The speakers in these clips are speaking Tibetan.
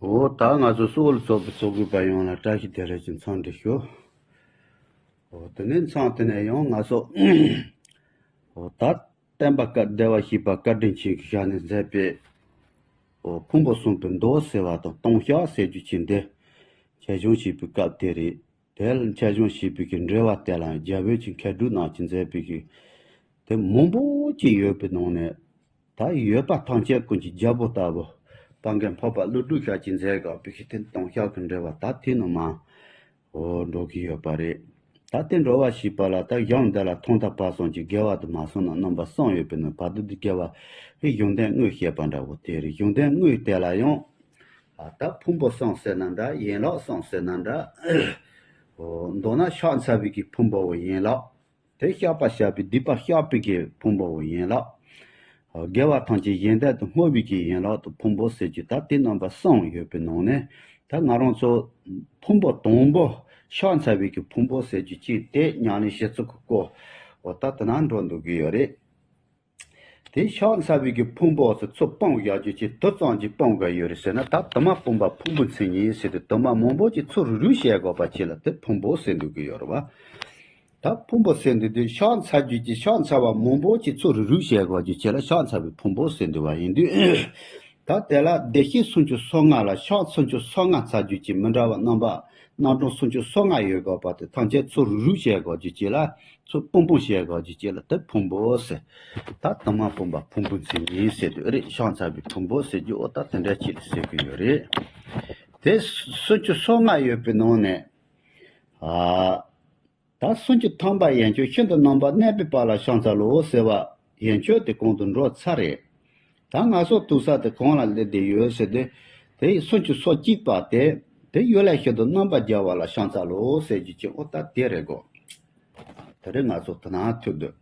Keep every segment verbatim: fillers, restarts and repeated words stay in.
འོ་ད་ང་ཚོ་སོག་ལ་ཚོགས་པའི་ཚོགས་དགོས་པ་ཡོངས་ལ་བཀྲ་ཤིས་བདེ་ལེགས་ཀྱི་འཚམས་འདྲི་ཞུ། འོ་དེ་ནས་མཚམས་དེ་ནས་ཡང་ང་ཚོ་འོ་ད་བསྟན་པ་བཀའ་བདེ་བར་གཤེགས་པ་བཀའ་དྲིན་ཆེན་གྱི་ཞལ་ནས་མཛད་པའི་འོ་ཕུང་པོ་གསུམ་པའི་མདོ་ཟེར་བ་དང་ལྟུང་བཤགས་ཟེར་རྒྱུ་ཅིག་འདི་ཆེད་སྦྱོང་བྱེད་པའི་སྐབས་དེ་རེད། དེ་ལ་ཆེད་སྦྱོང་བྱེད་པའི་གི་འགྲེལ་བ་དེ་ལ་རྒྱལ་པོས་ཀྱི་མཁས་གྲུབ་རྣམས་ཀྱིས་མཛད་པའི་གི་དེ་མང་པོ་ཅིག་ཡོད་པའི་ནང་ནས། ད་ཡོད་པ་ཐམས་ཅད་ཀུན་གྱི་རྒྱལ་པོ་ལྟ་བུ། སྤང་རྒན་འཕགས་པ་ཀླུ་སྒྲུབ་ཞལ་གྱིས་མཛད་དགོས་པའི་ཤེས་ལྡན་ལྟུང་བཤགས་ཀྱི་འགྲེལ་པ་ད་དེ་ནི་མ། འོ་འགྲོ་གི་ཡོད་པ་རེད། ད་དེ་འགྲོ་བ་ཞེས་པ་ལ་ད་གཞུང་འདི་ལ་ཐོག་མཐའ་བར་གསུམ་གྱི་དགེ་བ་དུ་མ་སོང་ན་རྣམ་པ་གསུམ་ཡོད་པའི་ནང་བར་དུ་དེ་དགེ་བ་ཧེ་གཞུང་དོན་དངོས་བཤད་པ་འདྲ་བོ་དེ་རེད། གཞུང་དོན་དངོས་དེ་ལ་ཡང་ད་ཕུང་པོ་གསུམ་ཟེར་ན་འདྲ། ཡན་ལག་གསུམ་ཟེར་ན་འདྲ། འོ་མདོར་ན་ཕྱག་འཚལ་བའི་གི་ཕུང་པོ་བོ་ཡན་ལག་དེ་བཤགས་པ་བྱ་བའི་སྡིག་པ་བཤགས་པའི་གི་ཕུང་པོ་བོ་ཡན་ལག་དགེ་བ་ཐམས་ཅད་གཞན་དོན་དུ་བསྔོ་བའི་གི་ཡན་ལག་ཏུ་ཕུང་པོ་ཟེར་རྒྱུ་ད་དེ་རྣམ་པ་གསུམ་ཡོད་པའི་ནང་ནས་ད་ང་རང་ཚོ་ཕུང་པོ་དང་པོ་ཕྱག་འཚལ་བའི་གི་ཕུང་པོ་ཟེར་རྒྱུ་གཅིག་དེ་ཉམས་ལེན་བྱེད་ཚུལ་གྱི་སྐོར་འོ་ད་དེ་ན་འགྲོ་འདུག་གི་ཡོད་རེད། དེ་ཕྱག་འཚལ་བའི་གི་ཕུང་པོ་ཟེར་ཚུར་སྤུངས་བཞག་རྒྱུ་ཅིག་དེ་ཙམ་གྱིས་སྤུངས་དགོས་ཡོད་རེད་ཟེར་ན། ད་དུ་མ་སྤུངས་པ་ཕུང་པོ་མཚན་ཉིད་ཟེར་ཏེ་དུ་མ་མང་པོ་ཅིག་ཚུར་རུག་རུག་བྱས་དགོས་པ་ཅིག་ལ་དེ་ཕུང་པོ་ཟེར་འདུག་གི་ཡོད་རེད་བ། ད་ཕུང་པོ་ཟེར་འདུག་དུས་ཕྱག་འཚལ་རྒྱུ་ཅིག་ཕྱག་འཚལ་བ་མང་པོ་ཅིག་ཚུར་རུག་རུག་བྱས་དགོས་རྒྱུ་ཅིག་ལ་ཕྱག་འཚལ་བའི་ཕུང་པོ་ཟེར་འདུག་བ་ཡིན་དུས། ད་དེ་ལ་བདེ་གཤེགས་སུམ་ཅུ་སོ་ལྔ་ལ་ཕྱག་སུམ་ཅུ་སོ་ལྔ་འཚལ་རྒྱུ་ཅིག་མི་འདྲ་བ་རྣམ་པ་རྣམ་གྲངས་སུམ་ཅུ་སོ་ལྔ་ཡོད་དགོས་པ་དེ་ཐམས་ཅད་ཚུར་རུག་རུག་བྱས་དགོས་རྒྱུ་ཅིག་ལ། ཚུར་སྤུངས་སྤུངས་བྱས་དགོས་རྒྱུ་ཅིག་ལ་དེ་ཕུང་པོ་ཟེར། ད་དུ་མ་སྤུངས་པ་ཕུང་པོ་མཚན་ཉིད་ཟེར་དུས་རེད། ཕྱག་འཚལ་བའི་ཕུང་པོ་ཟེར་རྒྱུ་འོ་ད་དེ་འདྲ་ཅིག་ཟེར་གི་ཡོད་རེད། དེ་སུམ་ཅུ་སོ་ལྔ་ཡོད་པའི་ནང་ནས། ཨ། ད་སུམ་ཅུ་ཐམ་པ་ཡན་ཆོད་ཤིན་ཏུ་རྣམ་པར་གནས་པའི་དཔལ་ལ་ཕྱག་འཚལ་ལོ་ཟེར་བ་ཡན་ཆོད་དེ་གོང་དུ་འགྲོ་ཚར་རེད། ད་ང་ཚོ་ཐུག་ས་དེ་གང་ལ་སླེབས་བསྡད་ཡོད་ཟེར་ཏེ། དེ་ཡི་སུམ་ཅུ་སོ་གཅིག་པ་དེ། དེ་གཡོ་ལས་ཤིན་ཏུ་རྣམ་པར་རྒྱལ་བ་ལ་ཕྱག་འཚལ་ལོ་ཟེར་རྒྱུ་ཅིག་འོ་ད་དེ་རེད་གོ། དེ་རིང་ང་ཚོ་དེ་ན་ཐུག་འདུག་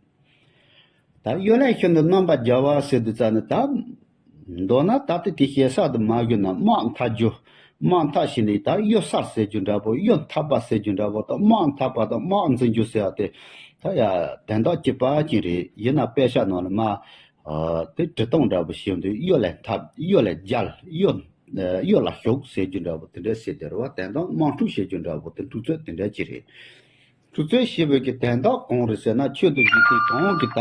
ད་གཡོ་ལས་ཤིན་ཏུ་རྣམ་པར་རྒྱལ་བ་ཟེར་དུས་ཙ་ནས་ད། མདོར་ན་ད་ལྟ་དེ་ཞེ་ས་དུ་མ་གྱུར་ན་དམག་འཐབ་རྒྱུ། དམག་འཐབ་བྱས་ནས་ད་གཡོ་སར་ཟེར་རྒྱུ་འདྲ་པོ། གཡོ་འཐབ་པ་ཟེར་རྒྱུ་འདྲ་པོ་དང་། དམག་འཐབ་པ་དང་དམག་འཛིང་རྒྱུ་ཟེར་བ་དེ། ད་ཡ་དོན་དག་གཅིག་པ་ཅིག་རེད། ཡིན་ན་དཔེ་ཆ་ནང་ལ་མ། ཨ། དེ་འབྲི་སྟངས་འདྲ་པོ་ཞིག་འདུག་གཡོ་ལས་འཐབ། གཡོ་ལས་རྒྱལ། གཡོ། ཨ། གཡོ་ལ་ཞུགས་ཟེར་རྒྱུ་འདྲ་པོ་དེ་འདྲ་ཟེར་དེ་རེད་བ། དོན་དག་དམག་འཁྲུག་བྱེད་རྒྱུ་འདྲ་པོ་དེ་འཁྲུག་རྩོད་དེ་འདྲ་ཅིག་རེད། འཁྲུག་རྩོད་ཞེས་པའི་གི་དོན་དག་གང་རེད་ཟེར་ན། ཆོས་དང་འཇིག་རྟེན་གང་གི་ད་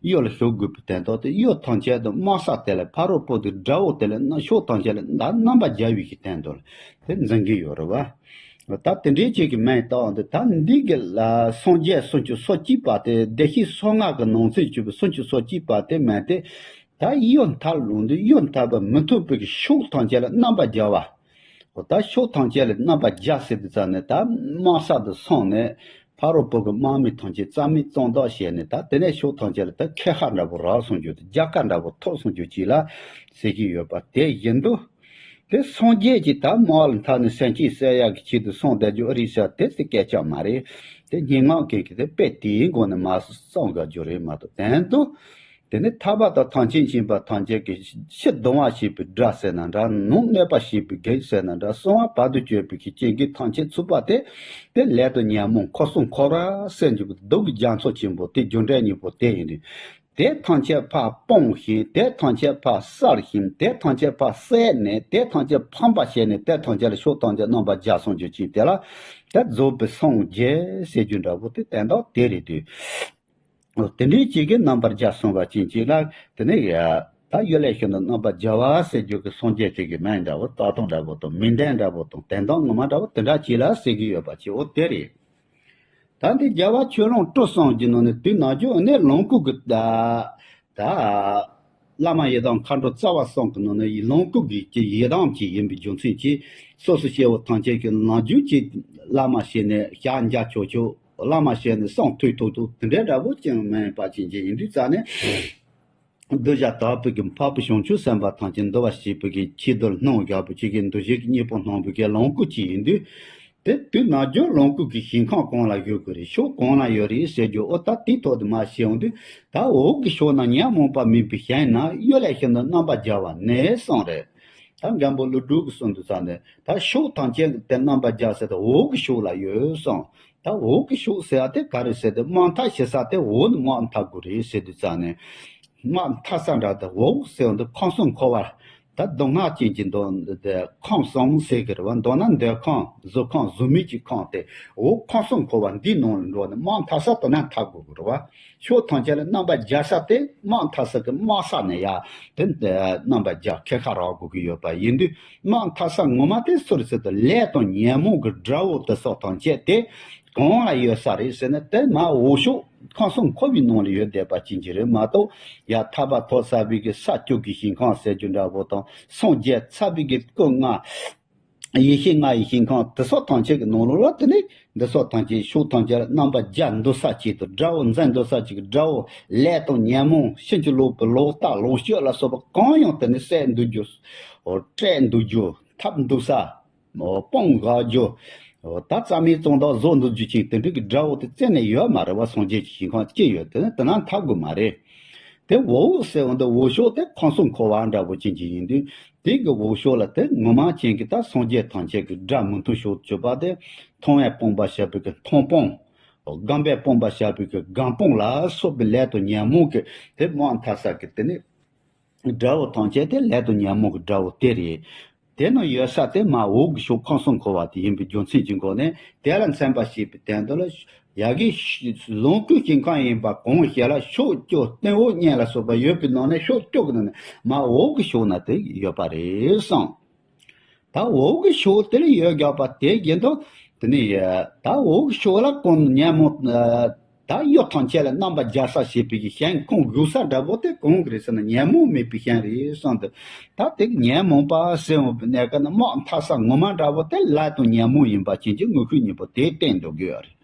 གཡོ་ལ་ཞུགས་དགོས་པའི་དོན་དག་དེ། གཡོ་ཐམས་ཅད་དུ་དམག་ས་དེ་ལ། ཕ་རོལ་པོ་དེ་དགྲ་བོ་དེ་ལ་ཕྱོགས་ཐམས་ཅད་ལ་ད་རྣམ་པར་རྒྱལ་བའི་གི་དོན་དུ་ལ་དེ་འཛིན་གྱི་ཡོད་རེད་བ། ད་དེ་འདྲའི་ཅིག་གི་མིང་བཏགས་འདི་ད་འདི་གི་ལ་སངས་རྒྱས་སུམ་ཅུ་སོ་གཅིག་པ་དེ། བདེ་གཤེགས་སོ་ལྔ་གི་ནང་ཚན་བཅུ་པའི་སུམ་ཅུ་སོ་གཅིག་པ་དེ་མིན་ཏེ། ད་གཡོ་འཐབ་ལུང་འདི་གཡོ་འཐབ་པ་མི་ཐུབ་པའི་གི་ཕྱོགས་ཐམས་ཅད་ལ་རྣམ་པར་རྒྱལ་བ། འོ་ད་ཕྱོགས་ཐམས་ཅད་ལ་རྣམ་པར་རྒྱལ་ཟེར་དུས་ཙ་ནས་ད་དམག་ས་དུ་སོང་ནས་ཕ་རོལ་པོ་གི་དམག་མི་ཐམས་ཅད་རྩ་མེད་གཙང་དག་བྱས་ནས། ད་དེ་ནས་ཕྱོགས་ཐམས་ཅད་ལ་ད་ཁེ་ཧ་འདྲ་པོ་རག་སོང་རྒྱུ་དེ། རྒྱལ་ཁ་འདྲ་པོ་ཐོབ་སོང་རྒྱུ་ཅིག་ལ་ཟེར་གྱི་ཡོད་པ་དེ་ཡིན་དུས། དེ་སངས་རྒྱས་ཀྱིས་ད་དམག་ལ་འཐབ་ནས་སེམས་ཅན་བསད་ཡག་གི་ཆེད་དུ་གསུངས་བསྡད་རྒྱུ་ཨ་རིག་ས་དེ་དེ་སྐད་ཆ་མ་རེད། དེ་སྙན་ངག་མཁན་གྱིས་དེ་དཔེ་དེའི་སྒོ་ནས་མར་གསུངས་དགོས་རྒྱུ་རེད་མ་གཏོགས། དོན་དུ། དེ་ནི་ཐར་པ་དང་ཐམས་ཅད་མཁྱེན་པ་ཐམས་ཅད་ཀྱི། ཕྱི་གདུང་བ་བྱེད་པའི་དགྲ་ཟེར་ན་འདྲ། ནང་གནོད་པ་བྱེད་པའི་བགེགས་ཟེར་ན་འདྲ། གསང་བ་བར་དུ་གཅོད་པའི་གི་རྐྱེན་གྱིས་ཐམས་ཅད་ཚུགས་པ་དེ། དེ་ལས་དང་ཉོན་མོངས་འཁོར་གསུམ་འཁོར་བ་ཟེར་རྒྱུ་གི་སྡུག་གི་རྒྱ་མཚོ་ཆེན་པོ་དེ། རྒྱུ་འབྲས་གཉིས་པོ་དེ་ཡིན་དུས། དེ་ཐམས་ཅད་ཕར་སྤངས་ཤིང་། དེ་ཐམས་ཅད་ཕར་བསལ་ཞིང་། དེ་ཐམས་ཅད་ཕར་བསལ་ནས། དེ་ཐམས་ཅད་ཕམ་པ་བྱས་ནས། དེ་ཐམས་ཅད་ལ་ཕྱོགས་ཐམས་ཅད་རྣམ་པར་རྒྱལ་སོང་རྒྱུ་ཅིག་དེ་ལ་དེ་རྫོགས་པའི་སངས་རྒྱས་ཟེར་རྒྱུ་འདྲ་པོ་དེ་དོན་དག་དེ་རེད་དུས། འོ་དེ་འདྲའི་ཅིག་གིས་རྣམ་པར་རྒྱལ་གསུངས་པ་ཅན་ཅིག་ལ། དེ་ནས་ཡ། ད་གཡོ་ལས་ཤིན་ཏུ་རྣམ་པར་རྒྱལ་བ་ཟེར་རྒྱུ་གི་སངས་རྒྱས་ཅིག་གི་མིང་འདྲ་པོ། རྟགས་ཐུང་འདྲ་པོ་དང་། མིང་དོན་འདྲ་པོ་དང་། དོན་དག་ངོ་མ་འདྲ་པོ་དེ་འདྲ་ཅིག་ལ་ཟེར་གྱི་ཡོད་པ་ཅིག་འོ་དེ་རེད། ད་འདི་རྒྱལ་བ་ཆོས་ལོངས་སྤྲུལ་གསུམ་གྱི་ནང་ནས་དུས་ནམ་རྒྱུན་ནས་ལོངས་སྐུ་གི་ད་ད་བླ་མ་ཡི་དམ་མཁའ་འགྲོ་རྩ་བ་གསུམ་གྱི་ནང་ནས་ལོངས་སྐུ་གི་ཡི་དམ་ཅིག་ཡིན་པའི་རྒྱུ་མཚན་གྱིས། སོ་སོ་སྐྱེ་བོ་ཐམས་ཅད་ཀྱི་ནམ་རྒྱུན་གྱི་བླ་མ་ཞེས་ནས་ཞབས་འཇལ་ཆོག་ཆོག་བླ་མ་ཞེས་ནས་གསུང་ཐོས་ཐོས་ཐོས་དེ་འདྲའི་འདྲ་པོ་ཅིག་མིན་པ་ཅན་ཅིག་ཡིན་དུས་ཙ་ནས། གདུལ་བྱ་དག་པའི་གི་འཕགས་པའི་བྱང་ཆུབ་སེམས་དཔའ་ཐམས་ཅད་འདུལ་བར་བྱེད་པའི་གི་ཆེད་དུ་སྣང་བཞག་པ་ཅིག་གི་འདུ་བྱེད་ཀྱི་གཉེན་པོ་སྣང་བའི་གི་ལོངས་སྐུ་ཅིག་ཡིན་དུས། དེ་དུས་ནམ་རྒྱུན་ལོངས་སྐུ་གི་ཞིང་ཁམས་གང་ལ་བཞུགས་དགོས་རེད། ཕྱོགས་གང་ལ་ཡོད་རེད་ཟེར་རྒྱུ་འོ་ད་དེའི་ཐོག་ཏུ་མར་བཤད་འོང་དུས། ད་འོག་གི་ཕྱོགས་ན་ཉོན་མོངས་པ་མེད་པའི་ཞིང་ན་གཡོ་ལས་ཤིན་ཏུ་རྣམ་པར་རྒྱལ་བ་ནས་གསུངས་རེད། ད་མགོན་པོ་ཀླུ་སྒྲུབ་ཀྱིས་གསུངས་དུས་ཙ་ནས་ད་ཕྱོགས་ཐམས་ཅད་དེ་རྣམ་པར་རྒྱལ་ཟེར་ད་འོག་གི་ཕྱོགས་ལ་ཡོད་གསུངས། ད་འོག་གི་ཕྱོགས་ཟེར་བ་དེ་ག་རེ་ཟེར་ཏེ། དམག་འཐབ་བྱེད་ས་དེ་འོག་ནས་དམག་འཐབ་དགོས་རེད་ཟེར་དུས་ཙ་ནས། དམག་འཐབ་ས་འདྲ་དེ་འོག་ཟེར་བ་འདི་ཁམས་གསུམ་འཁོར་བ། ད་མདོ་སྔགས་ཅན་གྱི་མདོ་འདི་ཁམས་གསུམ་ཟེར་གི་རེད་བ། མདོར་ན་འདོད་ཁམས་གཟུགས་ཁམས་གཟུགས་མེད་ཀྱི་ཁམས་ཏེ་འོག་ཁམས་གསུམ་འཁོར་བ་འདིའི་ནང་ལ་འགྲོ་ནས་དམག་འཐབ་ས་དེ་ན་འཐབ་དགོས་གི་རེད་བ། ཕྱོགས་ཐམས་ཅད་ལ་རྣམ་པར་རྒྱལ་ས་དེ་དམག་འཐབ་ས་གི་དམག་ས་ནས་ཡ་དེ་རྣམ་པར་རྒྱལ་ཁྱད་ཁ་རག་དགོས་ཀྱི་ཡོད་པ་ཡིན་དུས། དམག་འཐབ་ས་ངོ་མ་དེ་སུ་རེད་ཟེར་དུས་ལས་དང་ཉོན་མོངས་ཀྱི་དགྲ་བོ་དེ་སོགས་ཐམས་ཅད་དེ་གང་ལ་ཡོད་ས་རེད་ཟེར་ན། དེ་མར་འོག་ཕྱོགས་ཁམས་གསུམ་འཁོར་བའི་ནང་ལ་ཡོད་བསྡད་པ་ཅན་གྱི་རེད་མ་གཏོགས། ཡ་ཐར་པ་ཐོབ་ཚར་བའི་གི་ས་བཅུ་གི་ཞིང་ཁམས་ཟེར་རྒྱུ་འདྲ་བོ་དང་། སངས་རྒྱས་ཚར་བའི་གི་སྐུ་ལྔ། ཡེ་ཤེས་ལྔ་ཡི་ཞིང་ཁམས་དེ་སོགས་ཐམས་ཅད་ཀྱི་ནང་ལོགས་ལ་དེ་ནི་འདི་སོགས་ཐམས་ཅད་ཕྱོགས་ཐམས་ཅད་ལ་རྣམ་པར་རྒྱལ་འདུག་ས་ཅིག་ཏུ་དགྲ་བོ་འཛིན་འདུག་ས་ཅིག་དགྲ་བོ་ལས་དང་ཉོན་མོངས་ཕྱིན་ཅི་ལོག་པའི་ལོག་ལྟ་ལོག་སྤྱོད་ལ་སོགས་པ་གང་ཡང་དེ་ནི་བསད་འདུག་རྒྱུ། བསྲེག་འདུག་རྒྱུ། འཐབ་འདུག་ས། སྤོང་དགའ་རྒྱུ། ད་རྩ་མེད་གཙང་དག་བཟོ་འདུག་རྒྱུ་ཅིག་དེ་འདྲ་གི་དགྲ་བོ་དེ་རྩད་ནས་ཡོད་མ་རེད་བ། སངས་རྒྱས་ཀྱི་ཞིང་ཁམས་སྐྱེ་ཡོད་དེ་ནི་དེ་ན་འཐབ་དགོས་མ་རེད། དེ་འོག་ཟེར་བ་འདི་འོག་ཕྱོགས་དེ་ཁམས་གསུམ་འཁོར་བ་འདྲ་བོ་ཅན་གྱི་ཡིན་དུས། དེ་གི་འོག་ཕྱོགས་ལ་དེ་ངོ་མ་ཅན་གྱི་ད་སངས་རྒྱས་ཐམས་ཅད་ཀྱི་དགྲ་མི་མཐུན་ཕྱོགས་གྱུར་པ་དེ། མཐོང་བས་སྤངས་པར་བྱ་བའི་གི་མཐོང་སྤང་། སྒོམ་པས་སྤངས་པར་བྱ་བའི་གི་སྒོམ་སྤང་ལ་སོགས་པའི་ལས་དང་ཉོན་མོངས་ཀྱི་དེ་དམག་འཐབ་ས་གི་དེ་ནི་དགྲ་བོ་ཐམས་ཅད་དེ་ལས་དང་ཉོན་མོངས་ཀྱི་དགྲ་བོ་དེ་རེད། དེ་ནི་ཡོད་ས་དེ་མར་འོག་གི་ཕྱོགས་ཁམས་གསུམ་འཁོར་བ་དེ་ཡིན་པའི་རྒྱུ་མཚན་གྱི་སྒོ་ནས་དེ་ལ་མཚན་པ་བྱས་པའི་དོན་དུ་ལ། ཡ་གི་ལོངས་སྐུའི་ཞིང་ཁམས་ཡིན་པ་གང་ཞིག་ལ་ཕྱོགས་བཅུ་སྟེང་འོག་གཉིས་ལ་སོགས་པ་ཡོད་པའི་ནང་ནས་ཕྱོགས་བཅུ་གི་ནང་ནས་མར་འོག་གི་ཕྱོགས་ན་དེ་ཡོད་པ་རེད་གསུངས། ད་འོག་གི་ཕྱོགས་དེ་ལ་ཡོད་དགོས་པ་དེ་བཞིན་དུ་དེ་ནི་ད་འོག་གི་ཕྱོགས་ལ་ཀུན་ཉོན་མོངས། ད་གཡོ་ཐམས་ཅད་ལ་རྣམ་པར་རྒྱལ་ས་ཞེས་པའི་གི་ཞིང་ཁམས་བཞུགས་ས་འདྲ་པོ་དེ་གང་གི་རེད་ཟེར་ན་ཉོན་མོངས་མེད་པའི་ཞིང་རེད་གསུངས་ཏེ། ད་དེ་ཉོན་མོངས་པ་ཟེར་འོང་པའི་གནས་སྐབས་ན་དམག་འཐབ་ས་ངོ་མ་འདྲ་པོ་དེ་ལས་དང་ཉོན་མོངས་ཡིན་པ་ཅན་གྱི་དངོས་ཤུགས་གཉིས་པོ་དེ་བསྟན་འདུག་དགོས་ཡོད་རེད།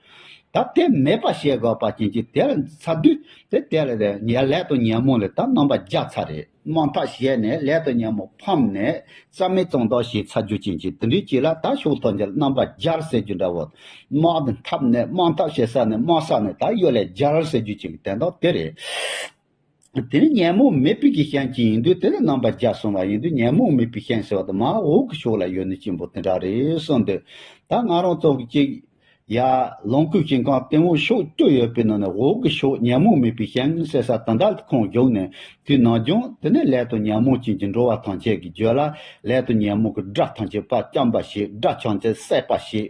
ད་དེ་མེད་པ་བྱེད་དགོས་པ་ཅན་གྱི་དེ་ལ་ཚ་དུས་དེ་དེ་ལ་དེ་ལས་དང་ཉོན་མོངས་ལས་ད་རྣམ་པར་རྒྱལ་ཚར་རེད། དམག་འཐབ་བྱས་ནས་ལས་དང་ཉོན་མོངས་ཕམ་ནས་རྩ་མེད་གཙང་དག་བྱས་ཚར་རྒྱུ་ཅན་གྱི་དེ་འདྲའི་ཅིག་ལ་ད་ཕྱོགས་ཐམས་ཅད་ལ་རྣམ་པར་རྒྱལ་ཟེར་རྒྱུ་འདྲ་བོ། དམག་དང་འཐབ་ནས་དམག་འཐབ་བྱེད་ས་ནས་དམག་ས་ནས་ད་གཡོ་ལས་རྒྱལ་ཟེར་རྒྱུ་ཅིག་གི་དོན་དག་དེ་རེད། དེ་ནི་ཉོན་མོངས་མེད་པའི་གི་ཞིང་ཅིག་ཡིན་དུས་དེ་ནི་རྣམ་པར་རྒྱལ་གསུངས་པ་ཡིན་དུས་ཉོན་མོངས་མེད་པའི་ཞིང་ཟེར་བ་དེ་མར་འོག་གི་ཕྱོགས་ལ་ཡོད་ནི་ཅན་པོ་དེ་འདྲ་རེད་གསུངས་དུས། ད་ང་རང་ཚོ་གི་ཅིག་ཡ་ལོངས་སྐུའི་ཞིང་ཁམས་སྟེང་འོག་ཕྱོགས་བཅུ་ཡོད་པའི་ནང་ནས་འོག་གི་ཕྱོགས་ཉོན་མོངས་མེད་པའི་ཞིང་ཟེར་ས་དེ་འདྲ་ཁོངས་བཞུགས་ནས་དེ་ནང་བྱུང་དེ་ནས་ལས་དང་ཉོན་མོངས་ཅན་གྱི་འགྲོ་བ་ཐམས་ཅད་ཀྱི་རྒྱུད་ལ་ལས་དང་ཉོན་མོངས་ཀྱི་དགྲ་ཐམས་ཅད་པ་བཅོམ་པ་ཞེས་དགྲ་ཐམས་ཅད་བསད་པ་ཞེས།